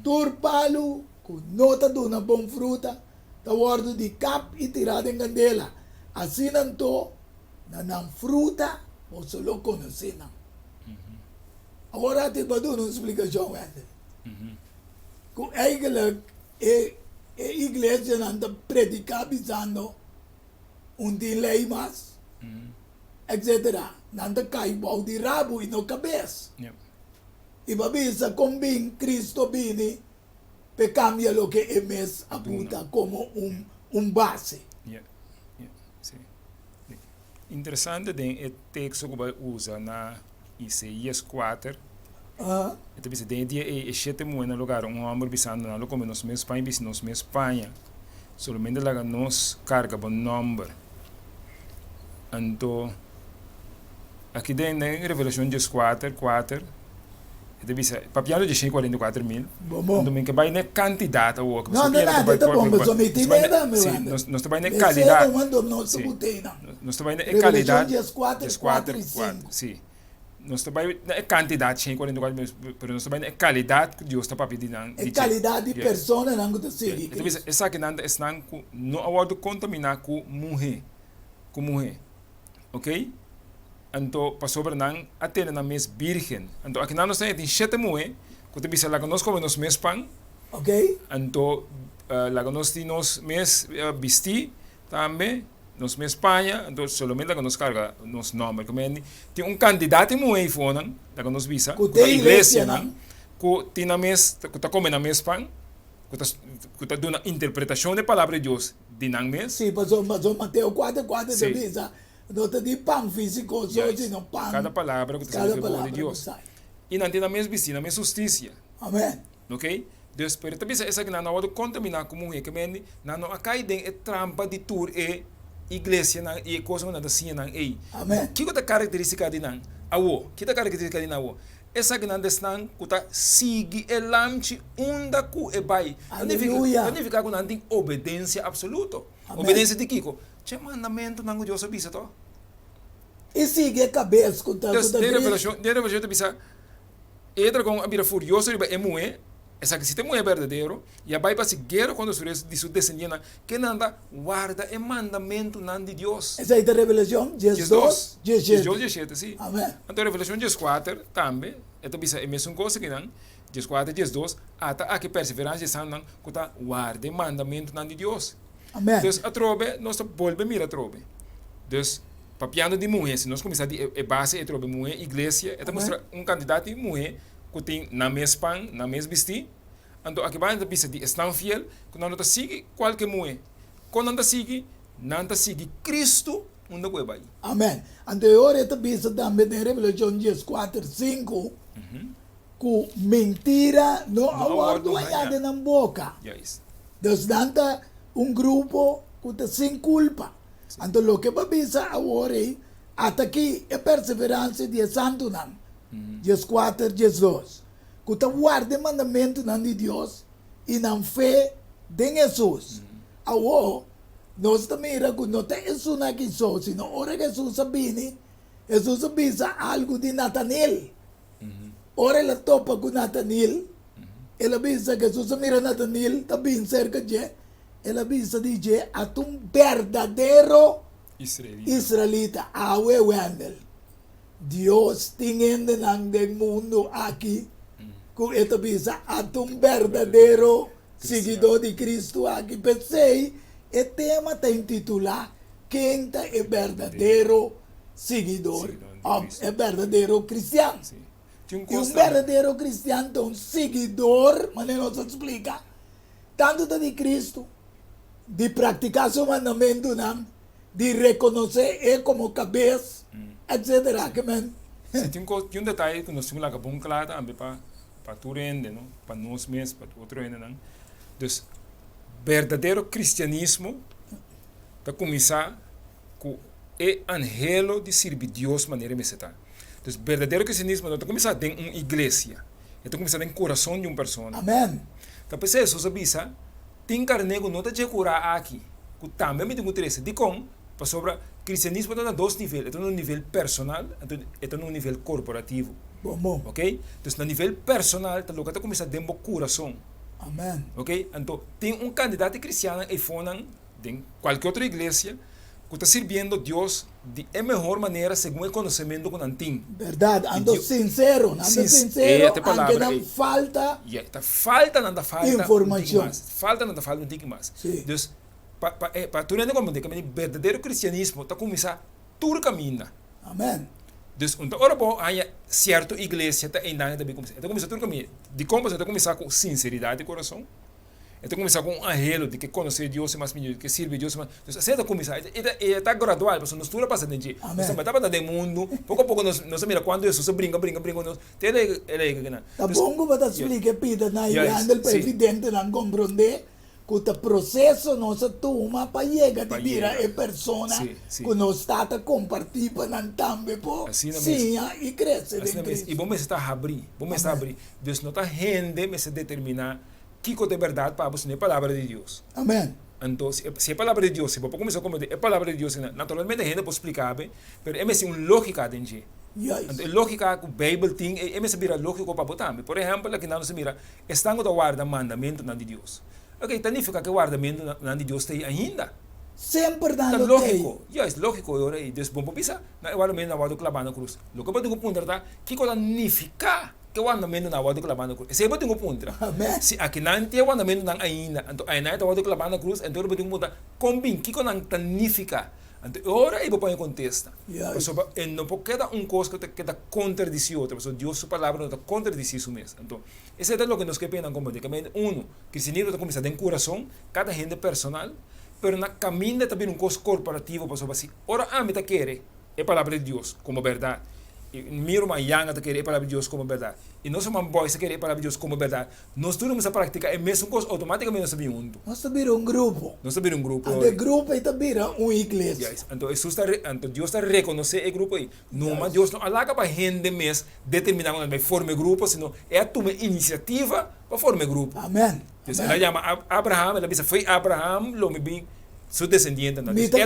C: Tur palu ku no ta duna bon fruta ta wòrdu di kap i tirá den kandela. Asina anto, na nan fruta boso lo konosé nan. Awor ati bo a duna un splikashon, Wendel, ku eigentlik e e iglesianan ta prediká bisando un tin lei mas, etsetera. Nan ta kai bou di rabu i no kabes. I bo a bisa kon bin Cristo bini p'e cambia loke e mes a buta como un un base.
D: Yeah, yeah, sí. Interesante den e teksto ku bo a usa na Isaías kuater. E ta bisa, Den e dia ei, e shete muhénan lo gara un hòmber bisando, Nan lo kome nos mes pan i bisti nos mes paña. Solamente laga nos karga bo nòmber. Anto, aki den den Revelashon dieskuater, kuater, e ta bisa, papiando di 144 mil,
C: Bon, bon.
D: anto mi ke bai na e kantidat awor,
C: No, no, no, ta bon, pasobra mi tin meda, mi
D: Sí,
C: wanda.
D: nos ta bai na e
C: Esei
D: kalidat.
C: no mando nos
D: Sí.
C: botei nan.
D: Nos ta bai na e
C: Revelashon
D: kalidat.
C: 14,
D: 14,
C: 4 i
D: 4,
C: 5.
D: sí. Nos ta bai na e kantidat 144 mil, pero nos ta bai na e kalidat ku Dios ta papia di nan.
C: E
D: di dje.
C: kalidat di personanan ku ta sigui
D: E ta bisa,
C: Kristu.
D: esakinan ta esnan ku no a wòrdu kontaminá ku muhé, ku muhé. Ok? Anto, pasobra nan a tene nan mes bírgen. Anto, akinan nos ta tin shete muhé ku ta bisa, Laga nos kome nos mes pan.
C: Ok.
D: Anto, laga nos tin nos mes bistí tambe, nos mes paña. Anto, solamente laga nos karga nos nòmber. Ku men tin un kantidat di muhé eifonan, laga nos bisa,
C: Ku
D: ku
C: te
D: ta iglesianan,
C: iglesianan.
D: ku tin nan mes, ku ta kome nan mes pan, ku ta duna interpretashon di e Palabra di Dios di nan mes.
C: Sí, pasobra Mateo 4, 4 ta bisa, No ta di pan físiko so, sino pan.
D: Kada palabra ku ta sali
C: Kada
D: di e boka di
C: palabra ku
D: Dios.
C: sai.
D: I nan tin nan mes bistí, nan mes hustisia.
C: Amèn.
D: Ok? Dus, pero ta bisa esaki nan no a wòrdu kontaminá ku muhé, ke mende nan no a kai den e trampa di tur e iglesianan i e kosnan ku nan ta siña nan ei.
C: Amèn.
D: Kiko ta karakterístika di nan awor? Ki ta karakterístika di nan awor? Esakinan ta esnan ku ta sigui e Lamchi unda ku e bai.
C: Aleluya!
D: Ta nifiká ku nan tin obedensia apsoluto.
C: Amèn.
D: Obedensia di kiko? Dje mandamentunan ku Dios a bisa to.
C: I sigui e kabes ku ta
D: Dus,
C: ku ta
D: den
C: Kristu.
D: Revelashon, den Revelashon ta bisa, E dragon a bira furioso riba e muhé, esaki si ta e muhé berdadero, i a bai pa hasi guera kontra su restu di su desendientenan, kennan ta warda e mandamentunan di Dios.
C: Esei ta Revelashon 12, 17.
D: 12, 17, si.
C: Amèn.
D: Anto Revelashon 14 tambe e ta bisa e mesun kos akinan, 14, 12, Ata aki perseveransia di e santunan ku ta warda e mandamentunan di Dios.
C: Amèn.
D: Dus atrobe nos ta bolbe mira atrobe. Dus papiando di muhé, si nos kuminsá di e base atrobe muhé, iglesia, e ta mustra un kantidat di muhé ku tin nan mes pan, nan mes bistí. Anto aki banda ta bisa di esnan fiel ku nan no ta sigui kualke muhé. Kon nan ta sigui? Nan ta sigui Kristu unda ku e bai.
C: Amèn. Anto e ora e ta bisa tambe den Revelashon 14, 5 ku mentira no a wòrdu hañá den nan boka. Dus nan ta un grupo ku ta sin kulpa. Anto loke bo a bisa awor ei, ata aki e perseveransia di e santunan, 14, 12, ku ta warda e mandamentunan di Dios i nan fe den Hesus. Awor, nos ta mira ku no ta esun aki so, sino ora Hesus a bini, Hesus a bisa algu di Natanel. Ora el a topa ku Natanil, el a bisa, Hesus a mira Natanil ta bin serka dje, el a bisa di dje, Ata un berdadero israelita. Awe, Wendel, Dios tin hendenan den mundu aki ku e ta bisa, Ata un berdadero siguidó di Kristu aki. P'esei e tema ta intitulá, Ken ta e berdadero siguidor òf e berdadero kristian? I un berdadero kristian ta un siguidor, manera nos a splika, tantu ta di Kristu, di praktiká su mandamentunan, di rekonosé e komo kabes, etsetera. Ke men.
D: Si, tin un detaye ku nos tin ku laga bon kla tambe pa tur hende, no? Pa nos mes, pa otro hendenan. Dus, berdadero kristianismo ta kuminsá ku e anhelo di sirbi Dios manera e mester ta. Dus berdadero kristianismo no ta kuminsá den un iglesia, e ta kuminsá den kurason di un persona.
C: Amen.
D: Ta p'esei Hesus a bisa, Tin karné ku no ta dje kurá aki, ku tambe mi tin ku trese. Dikon? Pasobra kristianismo ta na dos nivel, e ta na un nivel personal, anto e ta na un nivel korporativo.
C: Bon bon.
D: Oke? Dus na nivel personal ta loke ta kuminsá den bo kurason.
C: Amen.
D: Oke? Anto tin un kandidat di kristiannan eifonan den kualke otro iglesia ku ta sirbiendo Dios di e mehor manera segun e konosementu ku nan tin.
C: Bèrdat, nan ta sinsero, nan ta sinsero anke nan falta
D: Ta falta, nan ta falta
C: informashon.
D: Falta, nan ta falta un tiki mas. Dus, pa pa pa tur hende komprendé ku berdadero kristianismo ta kuminsá tur kaminda.
C: Amèn.
D: Dus un ta ora bo haña sierto iglesia ta einan e ta bin kuminsá. E ta kuminsá tur kaminda. Dikon? Pasobra e ta kuminsá ku sinseridat di kurason. E ta kuminsá ku un anhelo di ke konosé Dios mas mihó, di ke sirbi Dios mas. Dus asina e ta kuminsá. E ta gradual, pasobra nos tur a pasa den dje. Nos tambe tabata den mundu, poko a poko nos a mira kuantu Hesus a bringa, bringa, bringa ku nos, te el a yega kinan.
C: Ta bon ku bo ta splika e pida na e Wendel pa e videntenan komprondé ku ta proseso nos a tuma pa yega di bira e persona ku nos ta ta kompartí pa nan tambe por siña i krese den Kristu.
D: I bo mester ta habrí, bo mester habrí. Dus no ta hende mester determiná kiko ta e bèrdat pa bo, sino e Palabra di Dios.
C: Amèn.
D: Anto, si e Palabra di Dios, si bo por kuminsá komprendé e Palabra di Dios, naturalmente hende por spliká bo, pero e mester un lógika den dje. Anto, e lógika ku Beibel tin, e mester bira lógiko pa bo tambe. Por ehèmpel, aki nan nos ta mira esnan ku ta warda mandamentunan di Dios. Oke, ta nifiká ku e wardamentunan di Dios ta ei ainda.
C: Semper nan lo ta ei.
D: Ta lógiko. Juist, lógiko e ora ei. Dus bo por bisa, nan e wardamentunan a wòrdu klabá na krus. Loke bo tin ku puntra ta, kiko ta nifiká Ke wandamentunan a wòrdu klabá na krus? Esei bo tin ku puntra. Si akinan tin e wandamentunan ainda, anto ainan e ta wòrdu klabá na krus, anto bo tin ku puntra, Kon bin? Kiko nan ta nifiká? Anto e ora ei bo pone kontesta. Pasobra e no por keda un kos ku ta keda kontradisí otro, pasobra Dios su Palabra no ta kontradisí su mes. Anto, esei ta loke nos ke p'e nan komprendé. Kaminda unu, kristianismo ta kuminsá den kurason, kada hende personal, pero na kaminda ta bira un kos korporativo, pasobra si ora ami ta kere, E Palabra di Dios komo bèrdat. I mi ruman Yanga ta kere e Palabra di Dios komo bèrdat. I nos ruman Boyce ta kere e Palabra di Dios komo bèrdat. Nos tur nos a praktiká e mesun kos, outomátikamente nos ta bin huntu.
C: Nos ta bira un grupo.
D: Nos ta bira un grupo.
C: Anto e grupo ei ta bira un iglesia.
D: Juist. Anto Hesus ta, anto Dios ta rekonosé e grupo ei. Numa Dios no a laga pa hende mes determiná ku nan bai forma e grupo, sino E a tuma e inisiativa pa forma e grupo.
C: Amèn.
D: Pues el a yama Abraham, el a bisa, Fo'i Abraham lo mi bin su desendientenan.
C: Mi ta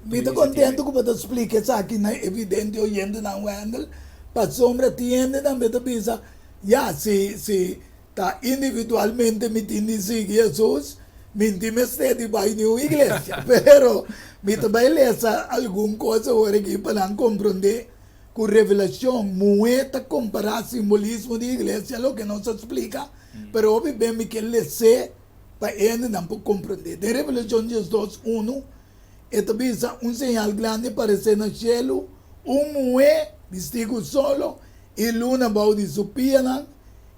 C: Mi ta contento cu bo ta splica esaki na e vidente oyentenan, Wendell, pasobra tin hende tambe ta bisa, Ya, si si ta individualmente mi tin di sigui Hesus, mi n'tin mester di bai niun iglesia. Pero mi ta bai lesa algun cos awor aki pa nan comprende cu Revelacion muhe ta compara simbolismo di iglesia, loke nos a splica. Pero hopi ben mi ke les'é pa e hendenan por komprendé. Den Revelashon diesdos unu, e ta bisa, Un señal grandi a paresé na shelu, un muhé bistí ku solo i luna bou di su pianan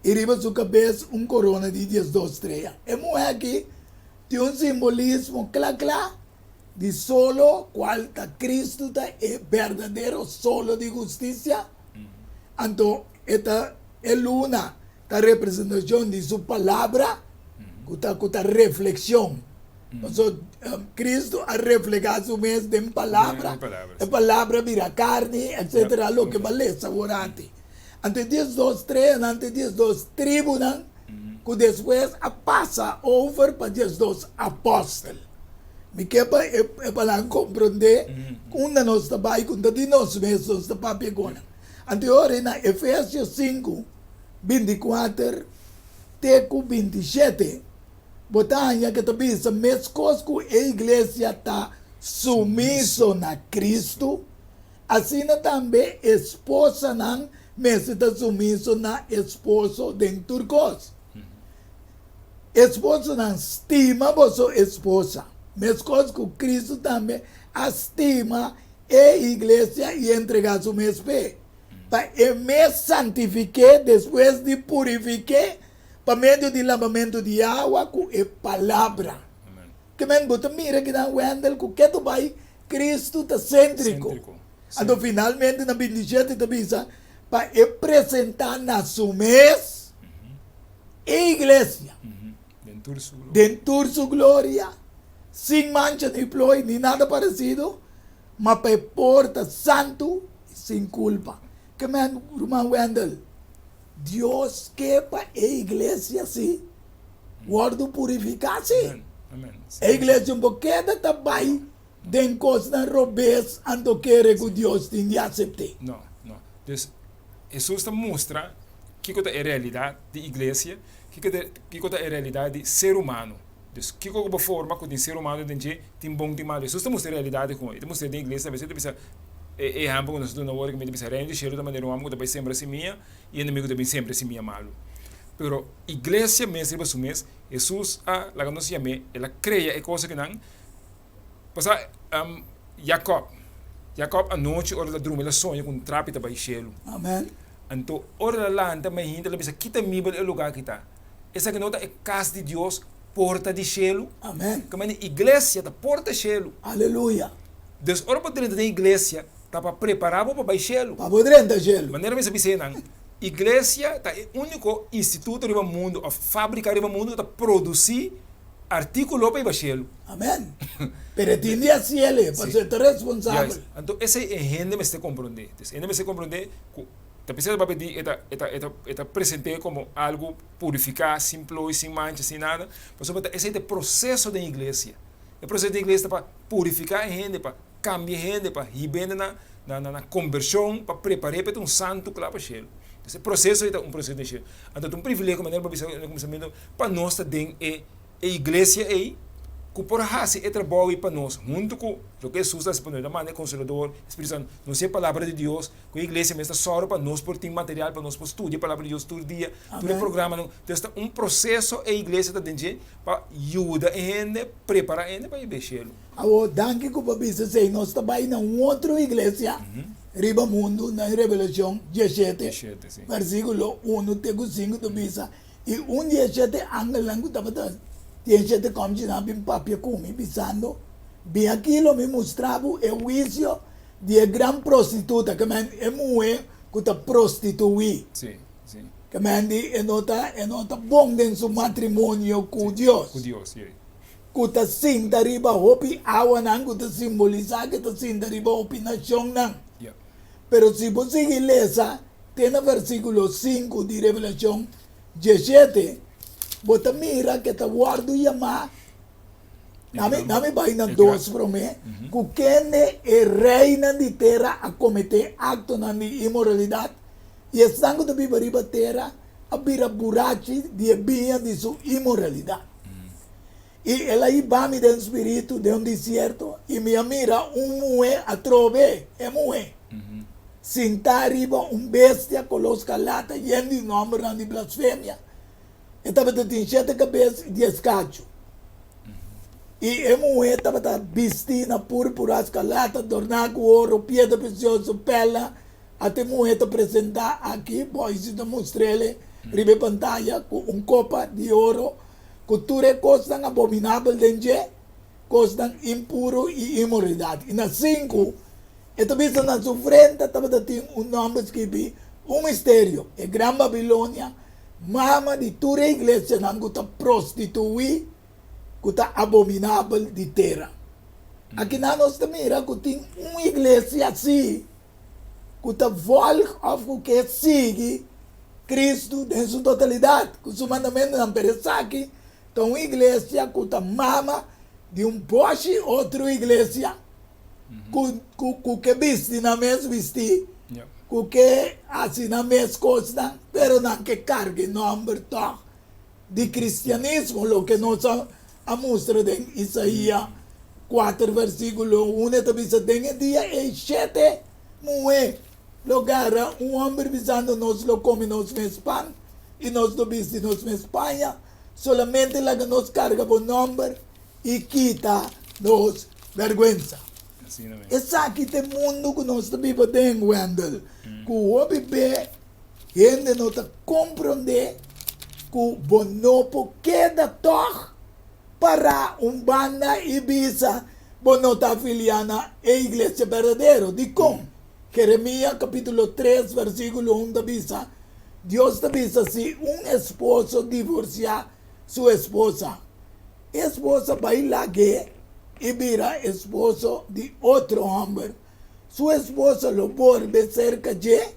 C: i riba su kabes un korona di diesdos strea. E muhé akí tin un simbolismo kla kla di solo, kual ta Kristu ta e berdadero solo di hustisia. Anto e ta e luna ta representashon di su palabra ku ta ku ta reflekshon. Paso Kristu a reflehá su mes den palabra, e palabra bira karni, etsetera, loke bo a lesa awor antes. Anto e diesdos streanan ta e diesdos tribunan ku despues a pasa over pa diesdos apòstel. Mi ke pa e pa nan komprondé unda nos ta bai ku ta di nos mes nos ta papia ku nan. Anto e ora na Efesios sinku, 24 te ku 27, bo ta haña ke ta bisa, Meskos ku e iglesia ta sumiso na Kristu, asina tambe esposanan mester ta sumiso na esposo den tur kos. Esposonan, stima boso esposa, meskos ku Kristu tambe a stima e iglesia i entregá su mes p'e, pa e mes santifik'é despues di purifik'é pa medio di labamentu di awa ku e palabra. Ke men bo ta mira kinan, Wendell, ku ke tu bai Kristu ta séntriko. Anto finalmente na 27 ta bisa, pa e presentá na su mes e iglesia den tur su gloria, sin mancha ni plooi ni nada paresido, ma pa e por ta santu i sin kulpa. Ke men, ruman Wendell, Dios ke pa e iglesia si wòrdu purifiká si. E iglesia no por keda ta bai den kosnan robes anto kere ku Dios tin di asept'é.
D: No, no. Dus, Hesus ta mustra kiko ta e realidat di iglesia, kiko ta kiko ta e realidat di ser humano. Dus, kiko ku bo forma ku tin ser humano den dje, tin bon tin malu. Hesus ta mustra e realidat di kon. E ta mustra den iglesia tambe. Esei ta bisa e ehèmpel ku nos ta duna awor, ku mi ta bisa Reino di shelu ta manera un hòmber ku ta bai sembra simia i e enemigu ta bin sembra e simia malu. Pero iglesia mes riba su mes, Hesus a laga nos yam'é, el a krea e kos akinan. Pasá Jakòb, Jakòb anochi ora el a drumi el a soña ku un trapi ta bai shelu.
C: Amen.
D: Anto ora el a lanta mainta el a bisa, Kita mibel e lugá aki ta? Esaki no ta e kas di Dios. Porta di shelu.
C: Amen.
D: Kaminda iglesia ta porta shelu.
C: Aleluya.
D: Dus ora bo drenta den iglesia ta pa prepara bo pa bai shelu.
C: Pa bo drenta shelu.
D: Manera mi sa bisa nan, iglesia ta e uniko instituto riba mundu of fabrika riba mundu ku ta produsi artikulo pa iba shelu.
C: Amen. Pero e tin di hasiel pasobra e ta responsabel.
D: Juist. Anto esei e hende mester komprondé. Dus e hende mester komprondé ku ta bisa papia di e ta e ta e ta e ta present'é komo algu purifiká, sin ploi, sin mancha, sin nada, pasobra ta esei ta e proseso den iglesia. E proseso den iglesia ta pa purifiká e hende, pa kambia e hende, pa hiba hende na na na kombershon, pa prepar'é pa e ta un santu kla pa shelu. Entonces e proseso ei ta un proseso den shelu. Anto ta un privilegio, manera bo a bisa na kuminsamentu, pa nos ta den e e iglesia ei ku por hasi e trabou ei pa nos, huntu ku loke Hesus a hasi pa nos, el a manda e Konsolador, e Spiritu Santu, nos tin e Palabra di Dios, Ku e iglesia mes ta sòru pa nos por tin material pa nos por studia e Palabra di Dios tur dia, tur e programanan. Entonces ta un proseso e iglesia ta den dje pa yuda e hende, prepará e hende pa e bai shelu.
C: Awor, danki ku bo bisa esei. Nos ta bai na un otro iglesia riba mundu na Revelashon dieshete, versíkulo unu te ku sinku ta bisa, I un di e shete angelnan ku tabata tin e shete kòmchinan a bin papia ku mi, bisando, Bin aki lo mi mustra bo e huisio Di e gran prostituta, ke men e muhé ku ta prostituí.
D: Sí, sí.
C: Ke men di e no ta, e no ta bon den su matrimonio ku Dios.
D: Ku Dios, sí.
C: Ku ta sinta riba hopi awanan ku ta simbolisá ke ta sinta riba hopi nashonnan.
D: Ya.
C: Pero si bo sigui lesa te na versíkulo sinku di Revelashon diesshete, bo ta mira ke ta wòrdu yamá Nami, nami bai na dos promé, ku kende e reinan di tera a kometé aktonan di inmoralidat, i esnan ku ta biba riba tera a bira burachi di e biña di su inmoralidat. I el a hiba mi den spiritu den un desierto, i mi a mira un muhé atrobe, e muhé, sintá riba un bestia koló skarlata yen di nòmbernan di blasfemia. E tabata tin shete kabes i dies kachu. I e muhé tabata bistí na púrpura, skarlata, dorná ku oro, piedra presioso, pèla. Ata e muhé ta presentá aki, Boise ta mustr'el riba e pantaya, ku un kopa di oro ku tur e kosnan abominabel den dje, kosnan impuru i inmoralidat. I na sinku, e ta bisa na su frente tabata tin un nòmber skibí, Un misterio, e gran Babilonia, Mama di tur e iglesianan ku ta prostituí, ku ta abominabel di tera. Akinan nos ta mira ku tin un iglesia sí ku ta vòlg òf ku ke sigui Kristu den su totalidat, ku su mandamentunan, pero esaki ta un iglesia ku ta mama di un bòshi otro iglesia. Ku ku ke bisti nan mes bistí, ku ke hasi nan mes kosnan, pero nan ke karga e nòmber tòg di kristianismo, loke nos a mustra den Isaia kuater versíkulo un, e ta bisa, Den e dia ei shete muhé lo gara un hòmber bisando, Nos lo kome nos mes pan i nos lo bisti nos mes paña, solamente laga nos karga bo nòmber. i kita nos bèrgwensa. Esaki ta e mundu ku nos ta biba den, Wendell, ku hopi be hende no ta komprondé ku bo no por keda tòg pará un banda i bisa bo no ta afiliá na e iglesia berdadero. Dikon? Jeremia kapítulo tres versíkulo un ta bisa, Dios ta bisa, Si un esposo divorsiá su esposa, E esposa bai lag'é i bira esposo di otro hòmber. Su esposo lo bolbe serka dje?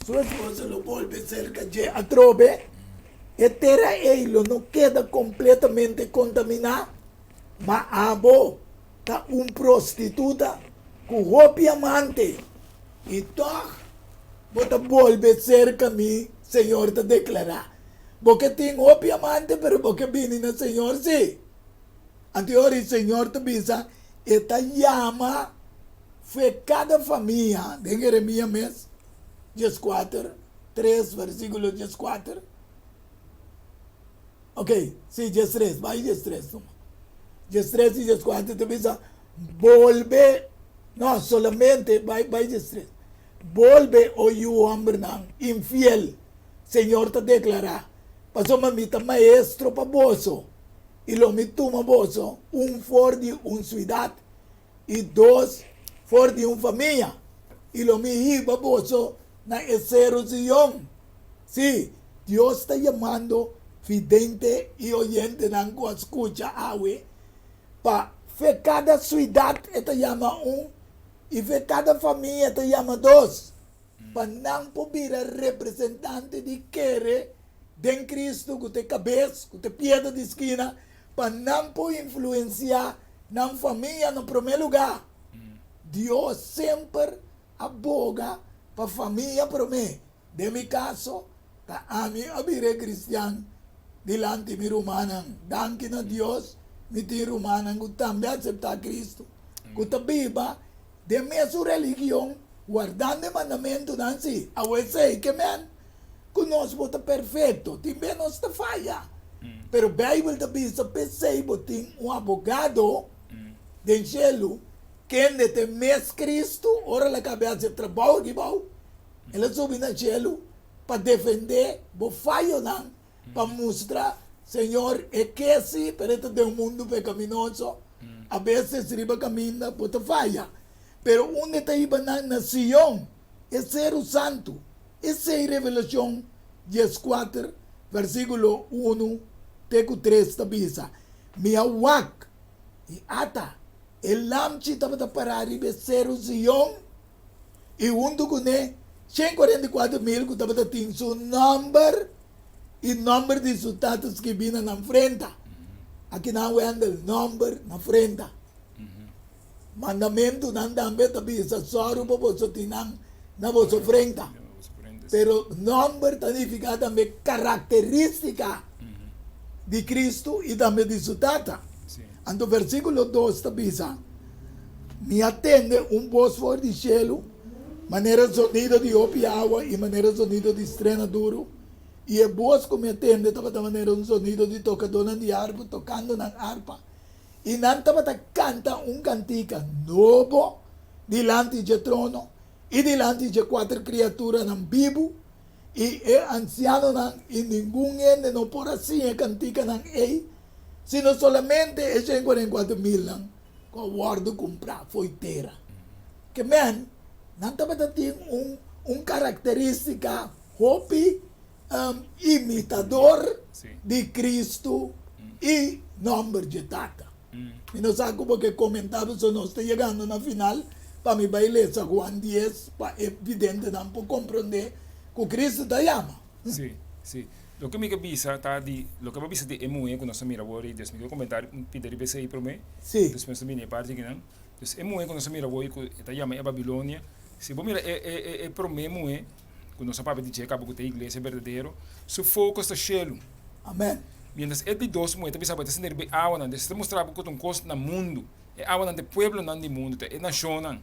C: Su esposo lo bolbe serka dje atrobe? E tera ei lo no keda kompletamente kontaminá? Ma abo ta un prostituta ku hopi amante, i tòg bo ta bolbe serka mi, Señor ta deklará. Bo ke tin hopi amante, pero bo ke bini na Señor sí. Anto e ora ei Señor ta bisa, E ta yama fe kada famia, den Jeremia mes, dieskuater, tres, versíkulo dieskuater. Ok, sí, diestres, bai diestres numa. Diestres i dieskuater ta bisa, Bolbe, no, solamente, bai, bai diestres. Bolbe, o yu hòmbernan infiel. Señor ta deklará. Pasobra mi ta maestro pa boso, i lo mi tuma boso un for di un suidat i dos for di un famia, i lo mi hiba boso na e seru Zion. Sí, Dios ta yamando vidente i oyentenan ku a skucha awe pa fe kada suidat e ta yama un i fe kada famia e ta yama dos, pa nan por bira representante di kere den Kristu ku ta e kabes, ku ta e piedra di skina, pa nan por influensiá nan famia na promé lugá. Dios semper a boga pa famia promé. Den mi kaso, ta ami a bira e kristian dilanti mi rumannan. Danki na Dios, mi tin rumannan ku tambe a aseptá Kristu, ku ta biba den mesun religion, wardando e mandamentunan. Sí, awe esei ke men ku nos bo ta perfekto. Tin bes nos ta faya. Pero Beibel ta bisa p'esei bo tin un abogado den shelu, kende ta e mes Kristu. Ora el a kaba hasi e trabou aki bou, el a subi na shelu pa defendé bo fayonan, pa mustra, Señor, e ke si, pero e ta den un mundu pekaminoso. A beses riba kaminda bo ta faya. Pero unda e ta hiba nan? Na Sion, e seru santu. Esei Revelashon dieskuater, versíkulo unu te ku tres ta bisa, Mi a wak, i ata, e Lamchi tabata pará riba e seru Zion, i huntu kuné 144.000 ku tabata tin su nòmber i nòmber di su tata skibí na nan frenta. Akinan Wendell, nòmber na frenta. Mandamentunan tambe ta bisa, Sòru pa boso tin nan na boso frenta. Pero nòmber ta nifiká tambe karakterístika di Kristu i tambe di su Tata. Anto versíkulo dos ta bisa, Mi a tende un bos for di shelu, manera zonido di hopi awa i manera zonido di strena duru, i e bos ku mi a tende tabata manera un zonido di tokadónan di arpa tokando nan arpa. I nan tabata kanta un kantika nobo dilanti dje trono i dilanti dje kuater kriaturanan bibu i e ansianonan, i ningun hende no por a siña e kantikanan ei, sino solamente e 144 milnan ku a wòrdu kumprá fo'i tera. Ke men, nan tabata tin un un karakterístika hopi imitador di Cristo i nomber dje Tata. Mi no sa ku bo ke komentá pasobra nos ta yegando na final pa mi bai lesa Juan dies pa e videntenan por komprondé ku Cristo ta yama.
D: Sí, sí. Loke mi ke bisa ta di, loke bo a bisa di e muhé ku nos a mira awor ei, dus mi ke komentá un pida riba esei promé,
C: Sí.
D: despues nos ta bini e parti akinan. Dus e muhé ku nos a mira awor ei ku e ta yama e Babilonia, si bo mira e e e promé muhé, ku nos a papia di dje kaba ku ta e iglesia berdadero, su focus ta shelu.
C: Amen.
D: Mientras e di dos muhé ta bisa bo e ta sinti riba e awanan, des ta mustra bo ku ta un kos na mundu. E awanan ta e pueblonan di mundu, ta e nashonnan.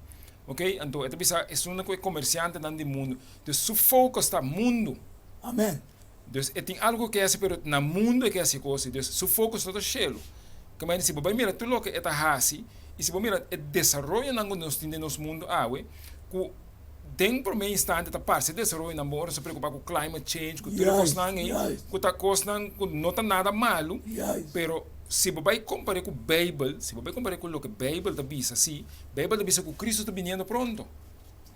D: Ok, anto e ta bisa esunnan ku e komersiantenan di mundu. Dus su focus ta mundu.
C: Amen.
D: Dus e tin algu ke hasi pero na mundu e ke hasi kos. Dus su focus no ta shelu. Kamba si bo bai mira tur loke e ta hasi i si bo mira e desaroyonan ku nos tin den nos mundu awe ku Den prome instante ta parse desaroyonan bon ora nos ta preocupa cu climate change, cu tur e cosnan ey, cu ta cosnan cu no ta nada malu, pero si bo bay compare cu Bijbel, si bo bay compare cu loke Bijbel ta bisa, si, Bijbel ta bisa cu Cristo ta biniendo pronto.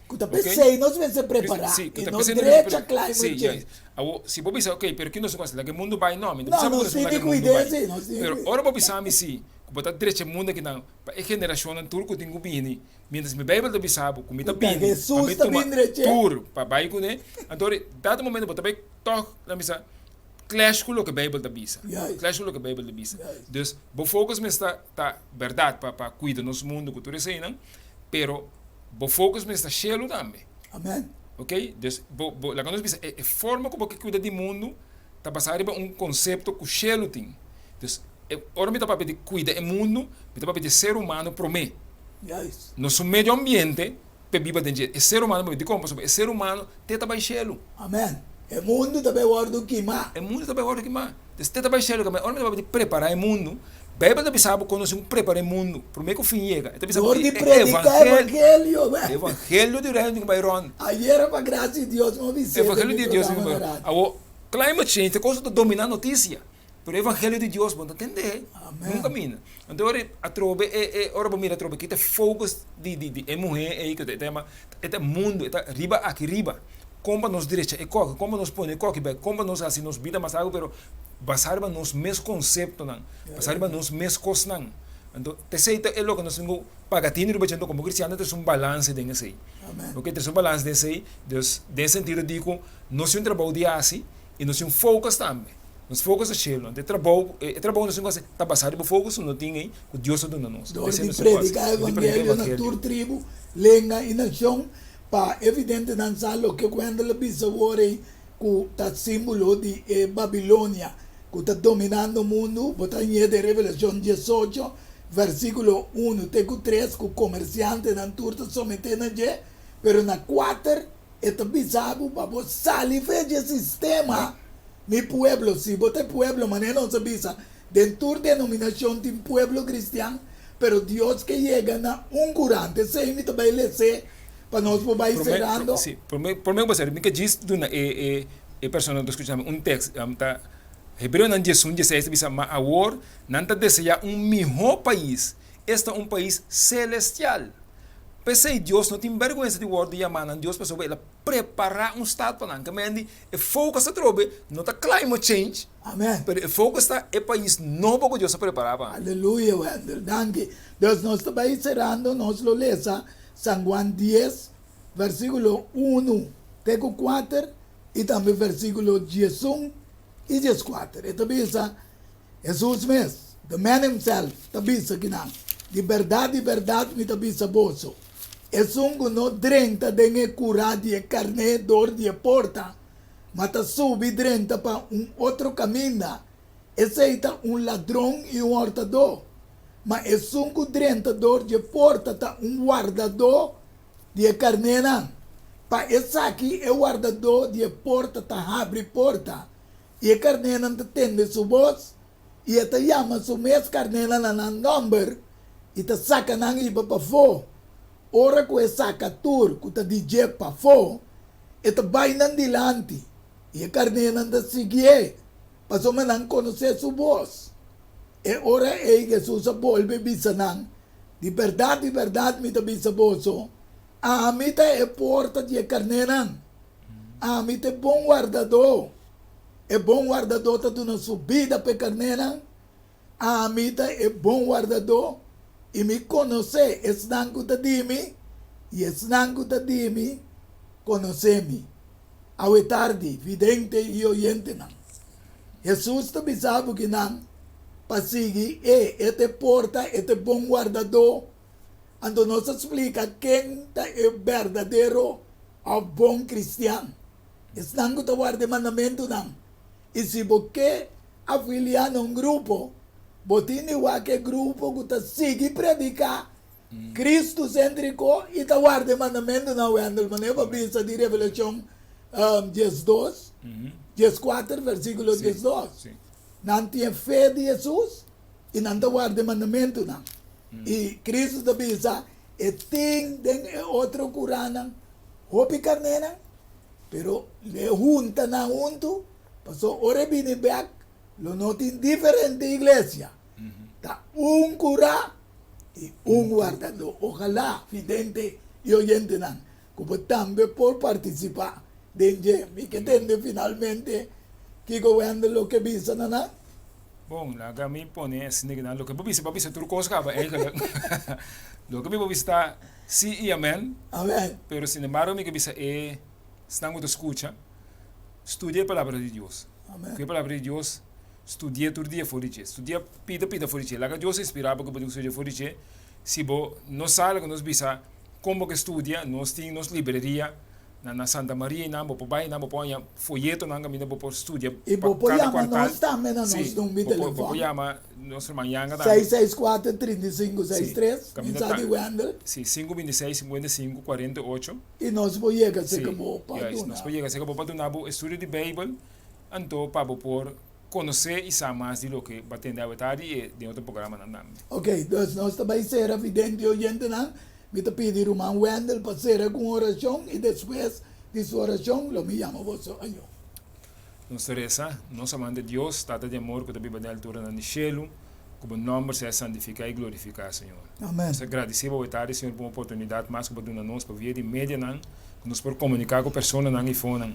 C: Cu ta pesey nos mester prepara y no drecha climate change.
D: Awor, si bo bisa, ok, pero ki nos a haci? Laga e mundo bay? No, mi no bisa bo cu nos laga e mundo bay. Pero ora bo bisa mi si, cu bo ta drecha e mundo akinan pa e generacionnan tur cu tin cu bini, Mientras mi Bijbel ta bisa bo ku mi ta bini pa mi tuma tur pa bai kuné, anto ri dado momento bo ta bai tòg nan bisa clash ku loke Bijbel ta bisa, clash ku loke Bijbel ta bisa. Dus bo focus mester ta bèrdat pa pa kuida nos mundu ku tur eseinan, pero bo focus mester ta shelu tambe.
C: Amen.
D: Ok, dus bo bo laga nos bisa e forma ku bo ke kuida di mundu ta basá riba un konsepto ku shelu tin. Dus e ora mi ta papia di kuida e mundu, mi ta papia di e ser humano promé.
C: Juist.
D: Nos su medio ambiente p'e biba den dje. E ser humano promé. Dikon? Pasobra e ser humano te ta bai shelu.
C: Amen. E mundu ta bai wòrdu kimá.
D: E mundu ta bai wòrdu kimá. Dus te ta bai shelu. Ora mi ta papia di prepará e mundu, Beibel ta bisa bo kon nos tin ku prepará e mundu promé ku fin yega. E ta bisa bo
C: Dor di prediká evangelio.
D: E evangelio di Reino tin ku bai rònt.
C: Ayera pa grasia di Dios mi a bis'é den
D: Evangelio
C: mi
D: di Dios tin ku
C: programa
D: bai
C: na
D: rònt.
C: radio.
D: Awor. Climate change ta cosa ta domina noticia, pero e evangelio di Dios bo no ta tende
C: Amen.
D: nunca mina. Anto ora atrobe e e ora bo mira atrobe kita focus di di di e muhe ey ku ta yama e ta mundo e ta riba aki riba kon pa nos drecha e koki kon pa nos pone e koki bek kon pa nos hasi nos bida mas algo pero basa riba nos mes konseptonan basa riba nos mes kosnan anto esey ta e loke nos tin ku paga tinu riba dje anto komo kristiano ta trese un balanse den esey
C: Amen.
D: oke trese un balanse den esey dus den sentido di ku Nos tin un trabou di hasi i nos tin un focus tambe. Nos focus ta shelu. Anto e trabou, e trabou nos tin ku hasi ta basá riba focus ku nos tin ei ku Dios a duna nos.
C: Dor
D: Esei
C: di
D: nos tin ku hasi.
C: prediká
D: Dor di prediká
C: evangelio na
D: evangelio.
C: tur tribu, lenga i nashon, pa evidentenan sa loke ku hende lo bisa awor ei ku ta símbolo di e Babilonia ku ta dominando mundu. Bo ta hañ'é den Revelashon diesocho, versíkulo unu te ku tres, ku komersiantenan tur ta someté na dje, pero na kuater E ta bisa bo pa bo sali fe dje sistema, mi pueblo. Si bo ta e pueblo, manera nos a bisa, den tur denominacion tin pueblo cristian, pero Dios ke yega na un curante. Esey mi ta bay les'é pa nos por bay cerando.
D: Si, prome, prome ku bo sera, mi ke djis duna e, e, e persona ku ta skucha mi un tekst. Ta Hebreonan diesun, dieseis ta bisa, Ma awor nan ta deseá un mihó pais, esta un pais celestial. P'esei Dios no tin bèrgwensa di wòrdu yamá nan Dios pasobra el a prepará un stat pa nan. Kamendi e focus atrobe no ta climate change,
C: Amen.
D: pero e focus ta e pais nobo ku Dios a prepará pa nan.
C: Aleluya, Wendel. Danki. Dus nos ta bai serando, nos lo lesa San Juan dies, versíkulo unu te ku kuater i tambe versíkulo diesun i dieskuater. E ta bisa. Hesus mes, the man himself, ta bisa kinan, Di bèrdat, di bèrdat mi ta bisa boso, esun ku no drenta den e kurá di e karné dor di e porta, ma ta subi drenta pa un otro kaminda, esei ta un ladron i un hòrtadó. Ma esun ku drenta dor di e porta ta un wardadó di e karnénan. Pa esaki e wardadó di e porta ta habri porta, I e karnénan ta tende su bos, i e ta yama su mes karnénan na nan nòmber, i ta saka nan riba pafó. Ora ku e saka tur ku ta di dje pafó, e ta bai nan dilanti, i e karnénan ta siguié, pasobra nan konosé su bos. E ora ei Hesus a bolbe bisa nan, Di bèrdat, di bèrdat mi ta bisa boso, ami ta e porta di e karnénan. Ami ta e bon wardadó. E bon wardadó ta duna su bida pa e karnénan. Ami ta e bon wardadó, i mi konosé esnan ku ta di mi, i esnan ku ta di mi konosé mi. Awe tardi, vidente i oyentenan, Hesus ta bisa bo kinan pa sigui e. E ta e porta, e ta e bon wardadó. Anto nos a splika ken ta e berdadero òf bon kristian, esnan ku ta warda e mandamentunan. I si bo ke afiliá na un grupo, bo tin di wak e grupo ku ta sigui prediká Kristu séntriko i ta warda e mandamentunan. Wendell, manera bo a bisa di Revelashon diesdos, dieskuater, versíkulo diesdos. Nan tin e fe di Hesus i nan ta warda e mandamentunan. I Kristu ta bisa, E tin den e otro kuranan hopi karnénan, pero lo e hunta nan huntu, pasobra ora e bini bèk lo no tin diferente iglesia. Ta un kurá i un wardadó. Ojalá vidente i oyentenan ku bo tambe por partisipá den dje. Mi ke tende finalmente kiko Wendel lo ke bisa na nan.
D: Bon, laga mi pone asina ki nan loke bo bisa, bo a bisa tur kos kaba eigenlijk. Loke mi por bisa ta si i amen.
C: Amen.
D: Pero sinembargo mi ke bisa e esnan ku ta skucha, studia e palabra di Dios.
C: Amen.
D: Ku e palabra di Dios, studi'é tur dia for di dje. Studia pida pida for di dje. Laga Dios inspirá bo ku bo tin ku studia for di dje. Si bo no sa loke nos bisa kon bo ke studia, nos tin nos libreria na na Santa Maria einan bo por bai einan bo por haña foyetonan kaminda bo por studia
C: I
D: pa
C: bo por
D: kada
C: yama
D: kuartal.
C: nos tambe na nos
D: Sí,
C: number
D: bo por bo por
C: telefòn.
D: yama nos ruman Yanga tambe.
C: Seis seis kuater trinta i sinku seis
D: Sí,
C: tres, mi
D: kaminda
C: sa
D: ta
C: di Wendel.
D: sí, sinku binti seis sinkuenta i sinku kuarenta i ocho.
C: I nos por yega
D: Sí,
C: serka bo pa
D: juist,
C: duna.
D: nos por yega serka bo pa duna bo estudio di Beibel, anto pa bo por konosé i sa mas di loke bo a tende awe tardi i den otro programanan tambe.
C: Ok, dus nos ta bai sera vidente i oyentenan. Mi ta pidi ruman Wendel pa sera ku un orashon i despues di su orashon lo mi yama boso ayó.
D: Nos ta resa, Nos amante Dios, Tata di amor ku ta biba den alturanan di shelu, ku bo nòmber sea santifiká i glorifiká, Señor.
C: Amen.
D: Nos ta gradisí bo awe tardi, Señor, pa un oportunidat mas ku bo duna nos pa via di medianan ku nos por komuniká ku personanan i fonan.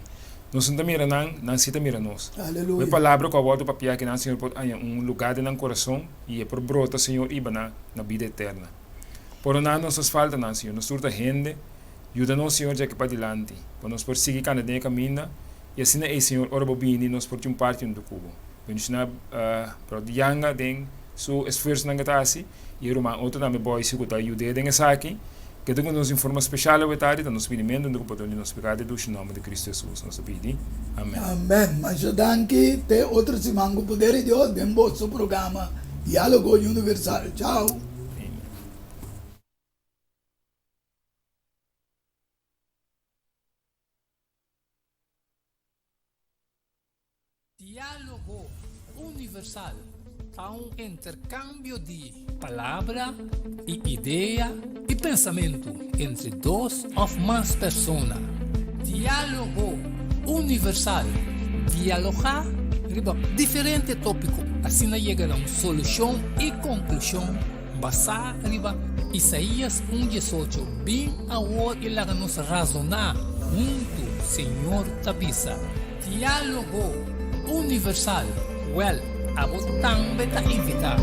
D: Nos no ta mira nan, nan sí ta mira nos. Ku e
C: Aleluya.
D: palabra ku a wòrdu papiá akinan, Señor, por haña un lugá den nan kurason i e por brota, Señor, i ba na na bida eterna. Pordoná nos nos faltanan, Señor. Nos tur ta hende. Yuda nos, Señor, djaki padilanti, pa nos por sigui kanda den e kaminda, i asina ei, Señor, ora Bo bini, nos por tin un parti huntu ku Bo. Bendishoná Bròder Yanga den su esfuersonan ku e ta hasi, i e ruman otro tambe, Boyce, ku ta yud'é den esaki. Keda ku nos den forma speshal awe tardi ta nos pidimentu huntu ku pordon di nos pekado i dushi nòmber di Kristu Hesus nos ta pidi. Amèn.
C: Amèn. Masha danki. Te otro siman ku poder di Dios den boso programa Diálogo Universal. Chao.
D: Amen.
A: Diálogo Universal ta un interkambio di palabra i idea i pensamentu entre dos òf mas persona. Diálogo Universal, dialogá riba diferente tópiko asina yega na un solushon i konklushon Basá riba Isaías un diesocho, Bin awor i laga nos razoná huntu, Señor ta bisa. Diálogo Universal, Wèl, abo tambe ta invitá.